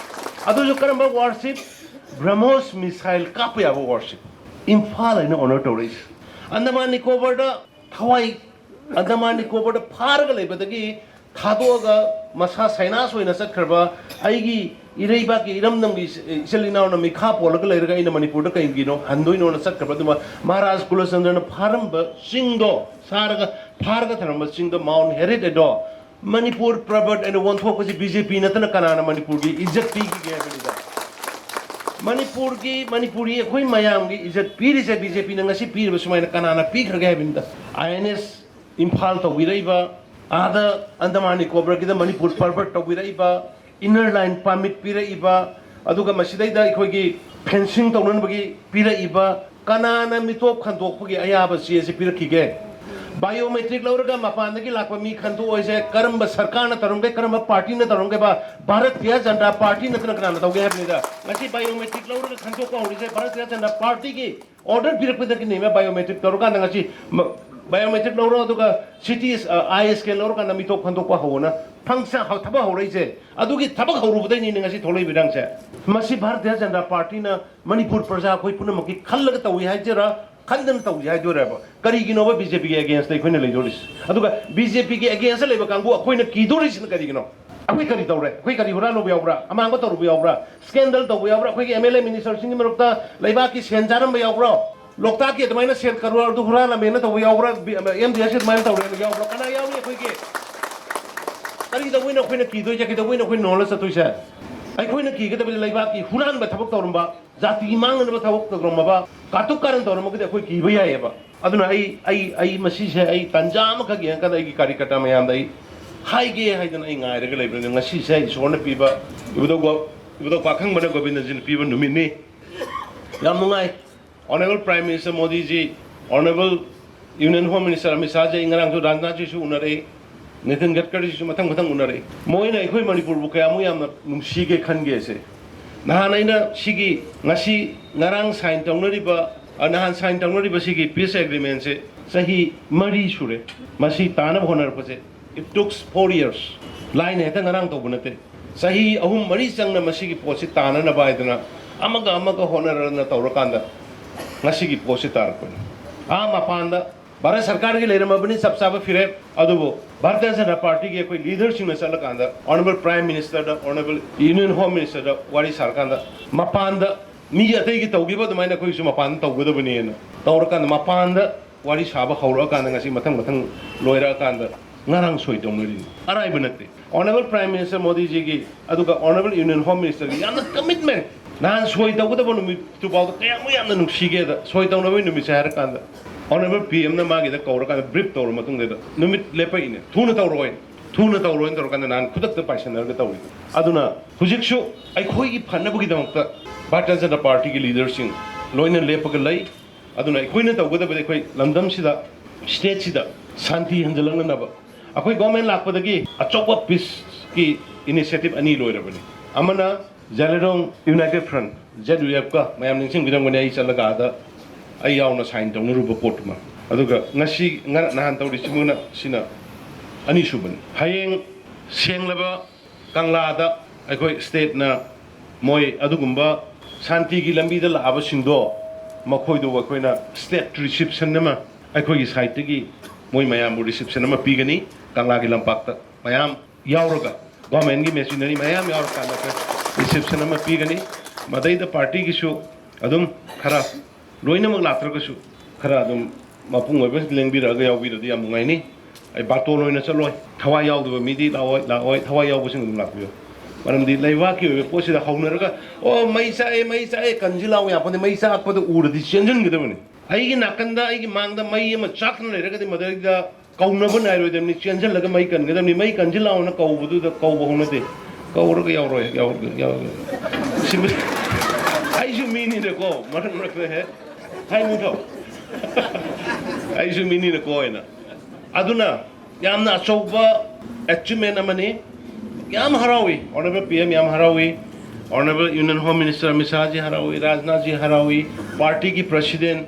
ꯑꯗꯨꯁꯨ ꯀꯔꯝꯕ ꯋꯥꯔꯁꯤꯞ? ꯕ꯭ꯔꯍꯃꯣꯁ ꯃꯤꯁꯥꯏꯜ ꯀꯥꯞꯄ ꯌꯥꯕ ꯋꯥꯔꯁꯤꯞ꯫ ꯏꯝꯐꯥꯜ ꯍꯥꯏꯅ ꯑꯣꯅꯔ ꯇꯧꯔꯛꯏꯁꯦ꯫ ꯑꯟꯗꯃꯥꯟ ꯅꯤꯀꯣꯕꯔꯗ ꯊꯋꯥꯏ, ꯑꯟꯗꯃꯥꯟ ꯅꯤꯀꯣꯕꯔꯗ ꯐꯥꯔꯒ ꯂꯩꯕꯗꯒꯤ ꯊꯥꯗꯣꯛꯑꯒ ꯃꯁꯥ ꯁꯥꯏꯅꯥꯁ ꯑꯣꯏꯅ ꯆꯠꯈ꯭ꯔꯕ ꯑꯩꯒꯤ ꯏꯔꯩꯕꯥꯛꯀꯤ ꯏꯔꯝꯗꯝꯒꯤ ꯏꯆ-, ꯏꯆꯤꯜ ꯏꯅꯥꯎꯅ ꯃꯤꯈꯥ ꯄꯣꯜꯂꯒ ꯂꯩꯔꯒ ꯑꯩꯅ ꯃꯅꯤꯄꯨꯔꯗ ꯀꯩꯒꯤꯅꯣ ꯍꯟꯗꯣꯏꯅꯣꯅ ꯆꯠꯈ꯭ꯔꯕ ꯑꯗꯨꯃ ꯃꯍꯥꯔꯥꯖ ꯀꯨꯂꯆꯟꯗ꯭ꯔꯅ ꯐꯥꯔꯝꯕ ꯆꯤꯡꯗꯣ, ꯁꯥꯔꯒ ꯐꯥꯔꯒ ꯊꯝꯂꯝꯕ ꯆꯤꯡꯗꯣ, ꯃꯥꯎꯟ ꯍꯦꯔꯤꯠ ꯑꯗꯣ, ꯃꯅꯤꯄꯨꯔ ꯄꯔꯕꯠ ꯍꯥꯏꯅ ꯑꯣꯟꯊꯣꯛꯄꯁꯤ ꯕꯤ ꯖꯦ ꯄꯤ ꯅꯠꯇꯅ ꯀꯅꯥꯅ ꯃꯅꯤꯄꯨꯔꯒꯤ ꯏꯖꯠ ꯄꯤꯈꯤꯒꯦ ꯍꯥꯏꯕꯅꯤꯗ? ꯃꯅꯤꯄꯨꯔꯒꯤ, ꯃꯅꯤꯄꯨꯔꯤ ꯑꯩꯈꯣꯏ ꯃꯌꯥꯝꯒꯤ ꯏꯖꯠ ꯄꯤꯔꯤꯁꯦ ꯕꯤ ꯖꯦ ꯄꯤꯅ ꯉꯁꯤ ꯄꯤꯔꯤꯕ ꯁꯨꯃꯥꯏꯅ ꯀꯅꯥꯅ ꯄꯤꯈ꯭ꯔꯒꯦ ꯍꯥꯏꯕꯅꯤꯗ? ꯑꯥꯏ ꯑꯦꯟ ꯑꯦꯁ ꯏꯝꯐꯥꯜ ꯇꯧꯕꯤꯔꯛꯏꯕ, ꯑꯥꯗ ꯑꯟꯗꯃꯥꯟ ꯅꯤꯀꯣꯕꯔꯒꯤꯗ ꯃꯅꯤꯄꯨꯔ ꯄꯔꯕꯠ ꯇꯧꯕꯤꯔꯛꯏꯕ, ꯏꯟꯅꯔ ꯂꯥꯏꯟ ꯄꯥꯔꯃꯤꯠ ꯄꯤꯔꯛꯏꯕ, ꯑꯗꯨꯒ ꯃꯁꯤꯗꯩꯗ ꯑꯩꯈꯣꯏꯒꯤ ꯐꯦꯟꯁꯤꯡ ꯇꯧꯅꯅꯕꯒꯤ ꯄꯤꯔꯛꯏꯕ, ꯀꯅꯥꯅ ꯃꯤꯇꯣꯞ ꯈꯟꯗꯣꯛꯄꯒꯤ ꯑꯌꯥꯕ ꯆꯦ ꯑꯁꯤ ꯄꯤꯔꯛꯈꯤꯒꯦ? ꯕꯥꯏꯑꯣꯃꯦꯇ꯭ꯔꯤꯛ ꯂꯧꯔꯒ ꯃꯄꯥꯟꯗꯒꯤ ꯂꯥꯛꯄ ꯃꯤ ꯈꯟꯗꯣꯛꯑꯣ ꯍꯥꯏꯁꯦ ꯀꯔꯝꯕ ꯁꯔꯀꯥꯔꯅ ꯇꯧꯔꯝꯒꯦ, ꯀꯔꯝꯕ ꯄꯥꯔꯇꯤꯅ ꯇꯧꯔꯝꯒꯦꯕ? ꯚꯥꯔꯠꯇꯤꯌ ꯖꯅꯇꯥ ꯄꯥꯔꯇꯤ ꯅꯠꯇꯅ ꯀꯅꯥꯅ ꯇꯧꯒꯦ ꯍꯥꯏꯕꯅꯤꯗ? ꯉꯁꯤ ꯕꯥꯏꯑꯣꯃꯦꯇ꯭ꯔꯤꯛ ꯂꯧꯔꯒ ꯈꯟꯗꯣꯛꯄ ꯍꯧꯔꯤꯁꯦ ꯚꯥꯔꯠꯇꯤꯌ ꯖꯅꯇꯥ ꯄꯥꯔꯇꯤꯒꯤ ꯑꯣꯔꯗꯔ ꯄꯤꯔꯛꯄꯗꯒꯤꯅꯦꯕ ꯕꯥꯏꯑꯣꯃꯦꯇ꯭ꯔꯤꯛ ꯇꯧꯔꯀꯥꯟꯗ ꯉꯁꯤ ꯃ-, ꯕꯥꯏꯑꯣꯃꯦꯇ꯭ꯔꯤꯛ ꯂꯧꯔꯣ, ꯑꯗꯨꯒ ꯁꯤ ꯇꯤ, ꯑ, ꯑꯥꯏ ꯁ꯭ꯀꯦꯟ ꯂꯧꯔꯀꯥꯟꯗ ꯃꯤꯇꯣꯞ ꯈꯟꯗꯣꯛꯄ ꯍꯧꯑꯣꯅ ꯐꯪꯁ-, ꯍꯧ-, ꯊꯕꯛ ꯍꯧꯔꯛꯏꯁꯦ꯫ ꯑꯗꯨꯒꯤ ꯊꯕꯛ ꯍꯧꯔꯨꯕꯗꯩꯅꯤꯅꯦ ꯉꯁꯤ ꯊꯣꯛꯂꯛꯏꯕ ꯏꯔꯥꯡꯁꯦ꯫ ꯃꯁꯤ ꯚꯥꯔꯇꯤꯌ ꯖꯅꯇꯥ ꯄꯥꯔꯇꯤꯅ ꯃꯅꯤꯄꯨꯔ ꯄ꯭ꯔꯖꯥ ꯑꯩꯈꯣꯏ ꯄꯨꯝꯅꯃꯛꯀꯤ ꯈꯜꯂꯒ ꯇꯧꯏ ꯍꯥꯏꯗꯣꯏꯔꯥ, ꯈꯟꯗꯅ ꯇꯧꯏ ꯍꯥꯏꯗꯣꯏꯔꯕ? ꯀꯔꯤꯒꯤꯅꯣꯕ ꯕꯤ ꯖꯦ ꯄꯤꯒꯤ ꯑꯦꯒꯦꯟꯁꯇ ꯑꯩꯈꯣꯏꯅ ꯂꯩꯗꯣꯔꯤꯁꯦ? ꯑꯗꯨꯒ ꯕꯤ ꯖꯦ ꯄꯤꯒꯤ ꯑꯦꯒꯦꯟꯁꯇ ꯂꯩꯕ ꯀꯥꯡꯕꯨ ꯑꯩꯈꯣꯏꯅ ꯀꯤꯗꯣꯔꯤꯁꯤꯅ ꯀꯔꯤꯒꯤꯅꯣ? ꯑꯩꯈꯣꯏ ꯀꯔꯤ ꯇꯧꯔꯦ? ꯑꯩꯈꯣꯏ ꯀꯔꯤ ꯍꯨꯔꯥꯟꯂꯨꯕ ꯌꯥꯎꯕ꯭ꯔꯥ? ꯑꯃꯥꯡꯕ ꯇꯧꯔꯨꯕ ꯌꯥꯎꯕ꯭ꯔꯥ? ꯁ꯭ꯀꯦꯟꯗꯜ ꯇꯧꯕ ꯌꯥꯎꯕ꯭ꯔꯥ? ꯑꯩꯈꯣꯏꯒꯤ ꯑꯦꯝ ꯑꯦꯜ ꯑꯦ ꯃꯤꯅꯤꯁꯇꯔꯁꯤꯡꯒꯤ ꯃꯔꯛꯇ ꯂꯩꯕꯥꯛꯀꯤ ꯁꯦꯟ ꯆꯥꯔꯝꯕ ꯌꯥꯎꯕ꯭ꯔꯣ? ꯂꯣꯛꯇꯥꯛꯀꯤ ꯑꯗꯨꯃꯥꯏꯅ ꯁꯦꯟ ꯀꯔꯣꯔ ꯑꯗꯨ ꯍꯨꯔꯥꯜꯂꯝꯃꯦꯅ ꯇꯧꯕ ꯌꯥꯎꯕ꯭ꯔꯥ? ꯕꯤ-, ꯑꯦꯝ ꯗꯤ ꯑꯦꯁ ꯑꯗꯨꯃꯥꯏꯅ ꯇꯧꯔꯦꯅ ꯌꯥꯎꯕ꯭ꯔꯥ? ꯀꯅꯥ ꯌꯥꯎꯔꯤ ꯑꯩꯈꯣꯏꯒꯤ? ꯀꯔꯤꯗꯧꯕꯩꯅꯣ ꯑꯩꯈꯣꯏꯅ ꯀꯤꯗꯣꯏꯁꯦ? ꯀꯩꯗꯧꯕꯩꯅꯣ ꯑꯩꯈꯣꯏ ꯅꯣꯜꯂ ꯆꯠꯇꯣꯏꯁꯦ? ꯑꯩꯈꯣꯏꯅ ꯀꯤꯒꯗꯕꯗꯤ ꯂꯩꯕꯥꯛꯀꯤ ꯍꯨꯔꯥꯟꯕ ꯊꯕꯛ ꯇꯧꯔꯝꯕ, ꯖꯥꯇꯤ ꯃꯥꯡꯅꯅꯕ ꯊꯕꯛ ꯇꯧꯔꯝꯃꯕ, ꯀꯥꯇꯨ ꯀꯥꯔꯟ ꯇꯧꯔꯝꯃꯒꯗꯤ ꯑꯩꯈꯣꯏ ꯀꯤꯕ ꯌꯥꯏꯑꯕ꯫ ꯑꯗꯨꯅ ꯑꯩ, ꯑꯩ, ꯑꯩ ꯃꯁꯤꯁꯦ ꯑꯩ ꯇꯥꯟꯖꯥ ꯑꯃꯈꯛ ꯌꯦꯡꯉꯀꯥꯟꯗ ꯑꯩꯒꯤ ꯀꯥꯔꯤꯀꯔꯇꯥ ꯃꯌꯥꯝꯗ ꯑꯩ ꯍꯥꯏꯒꯦ ꯍꯥꯏꯗꯅ ꯑꯩ ꯉꯥꯏꯔꯒ ꯂꯩꯕꯅꯤ꯫ ꯉꯁꯤꯁꯦ ꯏꯁꯣꯔꯅ ꯄꯤꯕ ꯏꯕꯨꯙꯧ ꯒꯣ-, ꯏꯕꯨꯙꯧ ꯄꯥꯈꯪꯕꯅ ꯒꯣꯕꯤꯟꯗꯖꯤꯅ ꯄꯤꯕ ꯅꯨꯃꯤꯠꯅꯤ꯫ ꯌꯥꯝ ꯅꯨꯡꯉꯥꯏ꯫ Honourable Prime Minister ꯃꯣꯗꯤꯖꯤ, Honourable Union Home Minister Amit ꯁꯥꯍꯖꯤ, ꯑꯩ ꯉꯔꯥꯡꯁꯨ ꯔꯥꯖꯅꯥꯊ ꯁꯤꯁꯨ ꯎꯅꯔꯛꯏ, ꯅꯤꯇꯤꯟ ꯒꯗꯀꯔꯤꯁꯤꯁꯨ ꯃꯊꯪ ꯃꯊꯪ ꯎꯅꯔꯛꯏ꯫ ꯃꯣꯏꯅ ꯑꯩꯈꯣꯏ ꯃꯅꯤꯄꯨꯔꯕꯨ ꯀꯌꯥꯃꯨꯛ ꯌꯥꯝꯅ ꯅꯨꯡꯁꯤꯒꯦ ꯈꯟꯒꯦꯁꯦ꯫ ꯅꯍꯥꯟ ꯑꯩꯅ ꯁꯤꯒꯤ ꯉꯁꯤ ꯉꯔꯥꯡ ꯁꯥꯏꯟ ꯇꯧꯅꯔꯤꯕ, ꯑ, ꯅꯍꯥꯟ ꯁꯥꯏꯟ ꯇꯧꯅꯔꯤꯕ ꯁꯤꯒꯤ peace agreementꯁꯦ ꯆꯍꯤ ꯃꯔꯤ ꯁꯨꯔꯦ꯫ ꯃꯁꯤ ꯇꯥꯅꯕ ꯍꯣꯠꯅꯔꯛꯄꯁꯦ, it took four years꯫ ꯂꯥꯏꯅ ꯍꯦꯛꯇ ꯉꯔꯥꯡ ꯇꯧꯕ ꯅꯠꯇꯦ꯫ ꯆꯍꯤ ꯑꯍꯨꯝ ꯃꯔꯤ ꯆꯪꯅ ꯃꯁꯤꯒꯤ ꯄꯣꯠꯁꯤ ꯇꯥꯅꯅꯕ ꯍꯥꯏꯗꯅ ꯑꯃꯒ ꯑꯃꯒ ꯍꯣꯠꯅꯔꯅ ꯇꯧꯔꯀꯥꯟꯗ ꯉꯁꯤꯒꯤ ꯄꯣꯠꯁꯤ ꯇꯥꯔꯛꯄꯅꯤ꯫ ꯑꯥ ꯃꯄꯥꯟꯗ ꯚꯥꯔꯠ ꯁꯔꯀꯥꯔꯒꯤ ꯂꯩꯔꯝꯃꯕꯅꯤ ꯆꯞ ꯆꯥꯕ ꯐꯤꯔꯦꯞ, ꯑꯗꯨꯕꯨ ꯚꯥꯔꯇꯤꯌ ꯖꯅꯇꯥ ꯄꯥꯔꯇꯤꯒꯤ ꯑꯩꯈꯣꯏ ꯂꯤꯗꯔꯁꯤꯡꯅ ꯆꯠꯂꯀꯥꯟꯗ Honourable Prime Ministerꯗ, Honourable Union Home Ministerꯗ ꯋꯥꯔꯤ ꯁꯥꯔꯀꯥꯟꯗ ꯃꯄꯥꯟꯗ ꯃꯤ ꯑꯇꯩꯒꯤ ꯇꯧꯈꯤꯕ ꯑꯗꯨꯃꯥꯏꯅ ꯑꯩꯈꯣꯏꯒꯤꯁꯨ ꯃꯄꯥꯟꯗ ꯇꯧꯒꯗꯕꯅꯦꯅ ꯇꯧꯔꯀꯥꯟꯗ ꯃꯄꯥꯟꯗ ꯋꯥꯔꯤ ꯁꯥꯕ ꯍꯧꯔꯛꯑꯀꯥꯟꯗ ꯉꯁꯤ ꯃꯊꯪ ꯃꯊꯪ ꯂꯣꯏꯔꯛꯑꯀꯥꯟꯗ ꯉꯔꯥꯡ ꯁꯣꯏ ꯇꯧꯅꯔꯤꯅꯤ꯫ ꯑꯔꯥꯏꯕ ꯅꯠꯇꯦ꯫ Honourable Prime Minister ꯃꯣꯗꯤꯖꯤꯒꯤ ꯑꯗꯨꯒ Honourable Union Home Ministerꯒꯤ ꯌꯥꯝꯅ commitment, ꯅꯍꯥꯟ ꯁꯣꯏ ꯇꯧꯒꯗꯕ ꯅꯨꯃꯤꯠꯇꯨꯐꯥꯎꯗ ꯀꯌꯥꯃꯨꯛ ꯌꯥꯝꯅ ꯅꯨꯡꯁꯤꯒꯦꯗ, ꯁꯣꯏ ꯇꯧꯅꯕꯒꯤ ꯅꯨꯃꯤꯠꯁꯦ ꯍꯥꯏꯔꯀꯥꯟꯗ Honourable PMꯅ ꯃꯥꯒꯤꯗ ꯀꯧꯔꯀꯥꯟꯗ brief ꯇꯧꯔ ꯃꯇꯨꯡꯗ ꯅꯨꯃꯤꯠ ꯂꯦꯞꯄꯛꯏꯅꯦ꯫ ꯊꯨꯅ ꯇꯧꯔꯛꯑꯣꯏ, ꯊꯨꯅ ꯇꯧꯔꯣꯏꯅ ꯇꯧꯔꯀꯥꯟꯗ ꯅꯍꯥꯟ ꯈꯨꯗꯛꯇ ꯄꯥꯏꯁꯟꯅꯔꯒ ꯇꯧꯔꯤ꯫ ꯑꯗꯨꯅ ꯍꯧꯖꯤꯛꯁꯨ ꯑꯩꯈꯣꯏꯒꯤ ꯐꯅꯕꯒꯤꯗꯃꯛꯇ ꯚꯥꯔꯇꯤꯌ ꯖꯅꯇꯥ ꯄꯥꯔꯇꯤꯒꯤ ꯂꯤꯗꯔꯁꯤꯡ ꯂꯣꯏꯅ ꯂꯦꯞꯄꯒ ꯂꯩ꯫ ꯑꯗꯨꯅ ꯑꯩꯈꯣꯏꯅ ꯇꯧꯒꯗꯕꯗꯤ ꯑꯩꯈꯣꯏ ꯂꯝꯗꯝꯁꯤꯗ, stateꯁꯤꯗ ꯁꯥꯟꯇꯤ ꯍꯟꯖꯤꯜꯂꯛꯅꯅꯕ꯫ ꯑꯩꯈꯣꯏ government ꯂꯥꯛꯄꯗꯒꯤ ꯑꯆꯧꯕ peaceꯀꯤ initiative ꯑꯅꯤ ꯂꯣꯏꯔꯕꯅꯤ꯫ ꯑꯃꯅ ꯖꯦꯂꯦꯔꯣꯡ United Front, ZUFꯀ, ꯃꯌꯥꯝ ꯅꯤꯡꯁꯤꯡꯕꯤꯔꯝꯒꯅꯤ, ꯑꯩ ꯆꯠꯂꯒ ꯑꯥꯗ ꯑꯩ ꯌꯥꯎꯅ ꯁꯥꯏꯟ ꯇꯧꯅꯔꯨꯕ ꯄꯣꯠꯇꯨꯃ꯫ ꯑꯗꯨꯒ ꯉꯁꯤ, ꯉꯔꯥꯡ, ꯅꯍꯥꯟ ꯇꯧꯔꯤꯁꯤꯃꯅ ꯁꯤꯅ ꯑꯅꯤꯁꯨꯕꯅꯤ꯫ ꯍꯌꯦꯡ ꯁꯦꯡꯂꯕ ꯀꯪꯂꯥꯗ ꯑꯩꯈꯣꯏ stateꯅ ꯃꯣꯏ ꯑꯗꯨꯒꯨꯝꯕ ꯁꯥꯟꯇꯤꯒꯤ ꯂꯝꯕꯤꯗ ꯂꯥꯛꯑꯕꯁꯤꯡꯗꯣ, ꯃꯈꯣꯏꯗꯨ ꯑꯩꯈꯣꯏꯅ state reception ꯑꯃ, ꯑꯩꯈꯣꯏꯒꯤ sideꯇꯒꯤ ꯃꯣꯏ ꯃꯌꯥꯝꯕꯨ reception ꯑꯃ ꯄꯤꯒꯅꯤ꯫ ꯀꯪꯂꯥꯒꯤ ꯂꯝꯄꯥꯛꯇ ꯃꯌꯥꯝ ꯌꯥꯎꯔꯒ, governmentꯀꯤ machinery ꯃꯌꯥꯝ ꯌꯥꯎꯔꯀꯥꯟꯗ ꯑꯩꯈꯣꯏ reception ꯑꯃ ꯄꯤꯒꯅꯤ꯫ ꯃꯗꯩꯗ partyꯒꯤꯁꯨ ꯑꯗꯨꯝ ꯈꯔ, ꯂꯣꯏꯅꯃꯛ ꯂꯥꯛꯇ꯭ꯔꯒꯁꯨ ꯈꯔ ꯑꯗꯨꯝ ꯃꯄꯨꯡ ꯑꯣꯏꯕ ꯂꯦꯡꯕꯤꯔꯛꯑꯒ ꯌꯥꯎꯕꯤꯔꯗꯤ ꯌꯥꯝ ꯅꯨꯡꯉꯥꯏꯅꯤ꯫ ꯑꯩ ꯕꯥꯇꯣꯟ ꯑꯣꯏꯅ ꯆꯠꯂꯣꯏ꯫ ꯊꯋꯥꯏ ꯌꯥꯎꯗꯕ ꯃꯤꯗꯤ ꯂꯥꯛꯑꯣꯏ, ꯂꯥꯛꯑꯣꯏ꯫ ꯊꯋꯥꯏ ꯌꯥꯎꯕꯁꯤꯡ ꯑꯗꯨꯝ ꯂꯥꯛꯄꯤꯌꯨ꯫ ꯃꯔꯝꯗꯤ ꯂꯩꯕꯥꯛꯀꯤ ꯑꯣꯏꯕ ꯄꯣꯠꯁꯤꯗ ꯍꯧꯅꯔꯒ, "ꯑꯣ, ꯃꯩ ꯆꯥꯛꯑꯦ, ꯃꯩ ꯆꯥꯛꯑꯦ", ꯀꯟꯁꯤ ꯂꯥꯛꯑꯣ ꯌꯥꯄꯣꯟꯇꯦ꯫ ꯃꯩ ꯆꯥꯛꯄꯗ ꯎꯔꯗꯤ ꯆꯦꯟꯁꯤꯟꯒꯗꯕꯅꯤ꯫ ꯑꯩꯒꯤ ꯅꯥꯀꯟꯗ, ꯑꯩꯒꯤ ꯃꯥꯡꯗ ꯃꯩ ꯑꯃ ꯆꯥꯛꯇꯨꯅ ꯂꯩꯔꯒꯗꯤ ꯃꯗꯩꯗ ꯀꯧꯅꯕ ꯅꯥꯏꯔꯣꯏꯗꯕꯅꯤ, ꯆꯦꯟꯁꯤꯜꯂꯒ ꯃꯩ ꯀꯟꯒꯗꯕꯅꯤ꯫ ꯃꯩ ꯀꯟꯁꯤ ꯂꯥꯛꯑꯣꯅ ꯀꯧꯕꯗꯨꯗ ꯀꯧꯕ ꯍꯧꯅꯗꯦ꯫ ꯀꯧꯔꯒ ꯌꯥꯎꯔꯣꯏ, ꯌꯥꯎꯔꯒ, ꯌꯥꯎꯔꯒ꯫ ꯁꯤꯃ-, ꯑꯩꯁꯨ ꯃꯤꯅꯤꯅꯀꯣ, ꯃꯔꯛ ꯃꯔꯛꯇ ꯍꯦꯛ ꯍꯥꯏꯅꯤꯡꯊꯧ꯫ ꯑꯩꯁꯨ ꯃꯤꯅꯤꯅꯀꯣ ꯍꯥꯏꯅ꯫ ꯑꯗꯨꯅ ꯌꯥꯝꯅ ꯑꯆꯧꯕ achievement ꯑꯃꯅꯤ꯫ ꯌꯥꯝ ꯍꯔꯥꯎꯏ, Honourable PM ꯌꯥꯝ ꯍꯔꯥꯎꯏ, Honourable Union Home Minister Amit ꯁꯥꯍꯖꯤ ꯍꯔꯥꯎꯏ, ꯔꯥꯖꯅꯥꯊꯖꯤ ꯍꯔꯥꯎꯏ, partyꯒꯤ president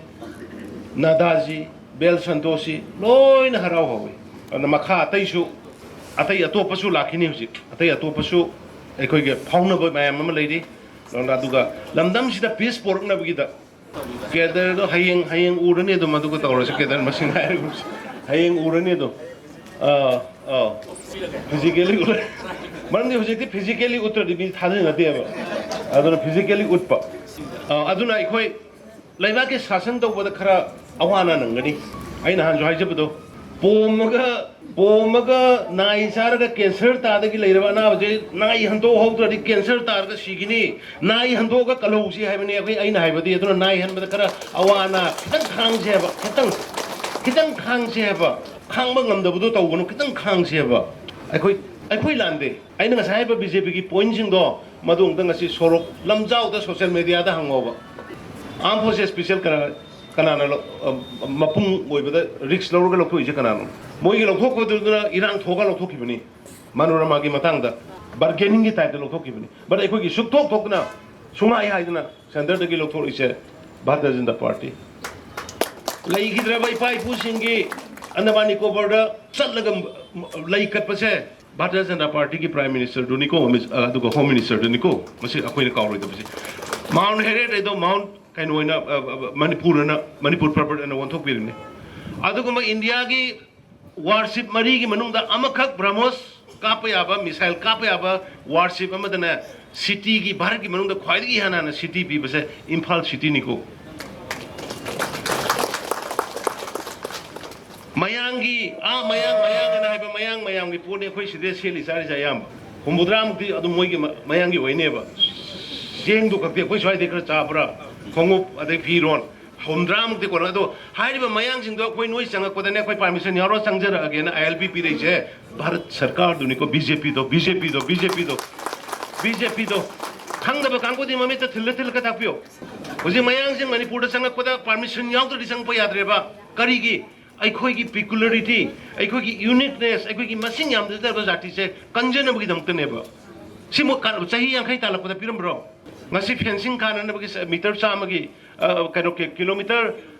ꯅꯗꯥꯖꯤ, ꯕꯦꯜ ꯁꯟꯇꯣꯁꯤ, ꯂꯣꯏꯅ ꯍꯔꯥꯎ ꯍꯧꯏ꯫ ꯑꯗꯨꯅ ꯃꯈꯥ ꯑꯇꯩꯁꯨ, ꯑꯇꯩ ꯑꯇꯣꯞꯄꯁꯨ ꯂꯥꯛꯈꯤꯅꯤ ꯍꯧꯖꯤꯛ, ꯑꯇꯩ ꯑꯇꯣꯞꯄꯁꯨ ꯑꯩꯈꯣꯏꯒꯤ ꯐꯥꯎꯅꯕ ꯃꯌꯥꯝ ꯑꯃ ꯂꯩꯔꯤ꯫ ꯑꯗꯨꯅ ꯑꯗꯨꯒ ꯂꯝꯗꯝꯁꯤꯗ peace ꯄꯣꯔꯛꯅꯕꯒꯤꯗ cadreꯗꯣ ꯍꯌꯦꯡ, ꯍꯌꯦꯡ ꯎꯔꯅꯤ ꯑꯗꯨꯝ, ꯑꯗꯨꯒ ꯇꯧꯔꯁꯤ, cadre ꯃꯁꯤꯡ ꯍꯥꯏꯔꯒꯨꯝꯁꯤ꯫ ꯍꯌꯦꯡ ꯎꯔꯅꯤ ꯑꯗꯨꯝ꯫ ꯑꯥ, ꯑꯥ꯫ Physically ꯎꯔꯦ꯫ ꯃꯔꯝꯗꯤ ꯍꯧꯖꯤꯛꯇꯤ physically ꯎꯠꯇ꯭ꯔꯗꯤ ꯃꯤ ꯊꯥꯖꯅꯗꯦꯕ꯫ ꯑꯗꯨꯅ physically ꯎꯠꯄ꯫ ꯑꯥ, ꯑꯗꯨꯅ ꯑꯩꯈꯣꯏ ꯂꯩꯕꯥꯛꯀꯤ ꯁꯥꯁꯟ ꯇꯧꯕꯗ ꯈꯔ ꯑꯋꯥ ꯑꯅꯥ ꯅꯪꯒꯅꯤ꯫ ꯑꯩ ꯅꯍꯥꯟꯁꯨ ꯍꯥꯏꯖꯕꯗꯣ, ꯄꯣꯝꯃꯒ, ꯄꯣꯝꯃꯒ ꯅꯥꯏ ꯆꯥꯔꯒ cancer ꯇꯥꯗꯒꯤ ꯂꯩꯔꯕ ꯑꯅꯥꯕꯁꯦ ꯅꯥꯏ ꯍꯟꯗꯣꯛꯍꯧꯗ꯭ꯔꯗꯤ cancer ꯇꯥꯔꯒ ꯁꯤꯈꯤꯅꯤ꯫ ꯅꯥꯏ ꯍꯟꯗꯣꯛꯑꯒ ꯀꯜꯍꯧꯁꯤ ꯍꯥꯏꯕꯅꯤ ꯑꯩꯈꯣꯏ, ꯑꯩꯅ ꯍꯥꯏꯕꯗꯤ꯫ ꯑꯗꯨꯅ ꯅꯥꯏ ꯍꯟꯕꯗ ꯈꯔ ꯑꯋꯥ ꯑꯅꯥ ꯈꯤꯇꯪ ꯈꯥꯡꯁꯦ ꯍꯥꯏꯕ, ꯈꯤꯇꯪ, ꯈꯤꯇꯪ ꯈꯥꯡꯁꯦ ꯍꯥꯏꯕ꯫ ꯈꯥꯡꯕ ꯉꯝꯗꯕꯗꯣ ꯇꯧꯒꯅꯨ, ꯈꯤꯇꯪ ꯈꯥꯡꯁꯦ ꯍꯥꯏꯕ꯫ ꯑꯩꯈꯣꯏ, ꯑꯩꯈꯣꯏ ꯂꯥꯟꯗꯦ꯫ ꯑꯩꯅ ꯉꯁꯥꯏ ꯍꯥꯏꯕ BJPꯒꯤ pointꯁꯤꯡꯗꯣ, ꯃꯗꯨ ꯑꯃꯨꯛꯇ ꯉꯁꯤ ꯁꯣꯔꯣꯛ ꯂꯝꯖꯥꯎꯗ social mediaꯗ ꯍꯪꯉꯣꯕ꯫ Armed Forces Special ꯀꯅꯥ, ꯀꯅꯥꯅ ꯂꯧ-, ꯑ, ꯃꯄꯨꯡ ꯑꯣꯏꯕꯗ risk ꯂꯧꯔꯒ ꯂꯧꯊꯣꯛꯏꯁꯦ ꯀꯅꯥꯅꯣ? ꯃꯣꯏꯒꯤ ꯂꯧꯊꯣꯛꯄꯗꯨꯗꯨꯅ ꯏꯔꯥꯡ ꯊꯣꯛꯑꯒ ꯂꯧꯊꯣꯛꯈꯤꯕꯅꯤ꯫ ꯃꯅꯣꯔꯃꯥꯒꯤ ꯃꯇꯥꯡꯗ bargainingꯒꯤ typeꯇ ꯂꯧꯊꯣꯛꯈꯤꯕꯅꯤ꯫ But ꯑꯩꯈꯣꯏꯒꯤ ꯁꯨꯛꯊꯣꯛ ꯊꯣꯛꯇꯅ, ꯁꯨꯡꯍꯥꯏ ꯍꯥꯏꯗꯅ centreꯗꯒꯤ ꯂꯧꯊꯣꯔꯛꯏꯁꯦ ꯚꯥꯔꯇꯤꯌ ꯖꯅꯇꯥ ꯄꯥꯔꯇꯤ꯫ ꯂꯩꯈꯤꯗ꯭ꯔꯕ ꯏꯄꯥ ꯏꯄꯨꯁꯤꯡꯒꯤ ꯑꯟꯗꯃꯥꯟ ꯅꯤꯀꯣꯕꯔꯗ ꯆꯠꯂꯒ ꯂꯩ ꯀꯠꯄꯁꯦ ꯚꯥꯔꯇꯤꯌ ꯖꯅꯇꯥ ꯄꯥꯔꯇꯤꯒꯤ Prime Ministerꯗꯨꯅꯤꯀꯣ, ꯑꯃꯤꯠ-, ꯑꯗꯨꯒ Home Ministerꯗꯨꯅꯤꯀꯣ꯫ ꯃꯁꯤ ꯑꯩꯈꯣꯏꯅ ꯀꯥꯎꯔꯣꯏꯗꯕꯁꯦ꯫ Mount Herod ꯍꯥꯏꯗꯣ Mount ꯀꯩꯅꯣ ꯑꯣꯏꯅ, ꯑ, ꯑ, ꯃꯅꯤꯄꯨꯔ ꯑꯅ, ꯃꯅꯤꯄꯨꯔ ꯄ꯭ꯔꯕꯠ ꯑꯅ ꯑꯣꯟꯊꯣꯛꯄꯤꯔꯤꯕꯅꯤ꯫ ꯑꯗꯨꯒꯨꯝꯕ ꯏꯟꯗꯤꯌꯥꯒꯤ warship ꯃꯔꯤꯒꯤ ꯃꯅꯨꯡꯗ ꯑꯃꯈꯛ BrahMos ꯀꯥꯞꯄ ꯌꯥꯕ, missile ꯀꯥꯞꯄ ꯌꯥꯕ warship ꯑꯃꯗꯅ cityꯒꯤ, ꯚꯥꯔꯠꯀꯤ ꯃꯅꯨꯡꯗ ꯈ꯭ꯋꯥꯏꯗꯒꯤ ꯏꯍꯥꯟ ꯍꯥꯟꯅ city ꯄꯤꯕꯁꯦ ꯏꯝꯐꯥꯜ cityꯅꯤꯀꯣ꯫ ꯃꯌꯥꯡꯒꯤ, ꯑꯥ, ꯃꯌꯥꯡ, ꯃꯌꯥꯡ ꯑꯅ ꯍꯥꯏꯕ ꯃꯌꯥꯡ ꯃꯌꯥꯝꯒꯤ ꯄꯣꯠꯅꯤ ꯑꯩꯈꯣꯏ ꯁꯤꯗ ꯁꯦꯠꯂꯤ ꯆꯥꯔꯤꯁꯦ ꯑꯌꯥꯝꯕ꯫ ꯍꯨꯝꯐꯨꯇꯔꯥꯃꯨꯛꯇꯤ ꯑꯗꯨꯝ ꯃꯣꯏꯒꯤ ꯃ-, ꯃꯌꯥꯡꯒꯤ ꯑꯣꯏꯅꯦꯕ꯫ ꯆꯦꯡꯗꯣ ꯈꯛꯇꯤ ꯑꯩꯈꯣꯏ ꯁ꯭ꯋꯥꯏꯗꯩ ꯈꯔ ꯆꯥꯕ꯭ꯔꯥ, ꯈꯣꯡꯎꯞ, ꯑꯗꯩ ꯐꯤꯔꯣꯟ, ꯍꯨꯝꯗ꯭ꯔꯥꯃꯨꯛꯇꯤ ꯀꯣꯟꯅ-, ꯑꯗꯣ ꯍꯥꯏꯔꯤꯕ ꯃꯌꯥꯡꯁꯤꯡꯗꯣ ꯑꯩꯈꯣꯏ ꯅꯣꯏ ꯆꯪꯉꯛꯄꯗꯅꯦ, ꯑꯩꯈꯣꯏ permission ꯌꯥꯎꯔ ꯆꯪꯖꯔꯛꯑꯒꯦꯅ ILP ꯄꯤꯔꯛꯏꯁꯦ ꯚꯥꯔꯠ ꯁꯔꯀꯥꯔꯗꯨꯅꯤꯀꯣ, BJPꯗꯣ, BJPꯗꯣ, BJPꯗꯣ꯫ ꯕꯤ ꯖꯦ ꯄꯤꯗꯣ ꯈꯪꯗꯕ ꯀꯥꯡꯕꯨꯗꯤ ꯃꯃꯤꯠꯇ ꯊꯤꯜꯂ ꯊꯤꯜꯂꯒ ꯇꯥꯛꯄꯤꯌꯨ꯫ ꯍꯧꯖꯤꯛ ꯃꯌꯥꯡꯁꯤꯡ ꯃꯅꯤꯄꯨꯔꯗ ꯆꯪꯉꯛꯄꯗ ꯄꯥꯔꯃꯤꯁꯟ ꯌꯥꯎꯗ꯭ꯔꯗꯤ ꯆꯪꯉꯛꯄ ꯌꯥꯗ꯭ꯔꯦꯕ꯫ ꯀꯔꯤꯒꯤ? ꯑꯩꯈꯣꯏꯒꯤ ꯄꯤꯀꯨꯂꯔꯤꯇꯤ, ꯑꯩꯈꯣꯏꯒꯤ ꯌꯨꯅꯤꯛꯅꯦꯁ, ꯑꯩꯈꯣꯏꯒꯤ ꯃꯁꯤꯡ ꯌꯥꯝꯖꯗꯕ ꯖꯥꯇꯤꯁꯦ ꯀꯟꯖꯅꯕꯒꯤꯗꯃꯛꯇꯅꯦꯕ꯫ ꯁꯤꯃꯨꯛ ꯀ-, ꯆꯍꯤ ꯌꯥꯡꯈꯩ ꯇꯥꯜꯂꯛꯄꯗ ꯄꯤꯔꯝꯕ꯭ꯔꯣ? ꯉꯁꯤ ꯐꯦꯟꯁꯤꯡ ꯀꯥꯟꯅꯅꯕꯒꯤ ꯁ-, ꯃꯤꯇꯔ ꯆꯥꯝꯃꯒꯤ, ꯑ, ꯀꯩꯅꯣ, ꯀꯤ-, ꯀꯤꯂꯣꯃꯤꯇꯔ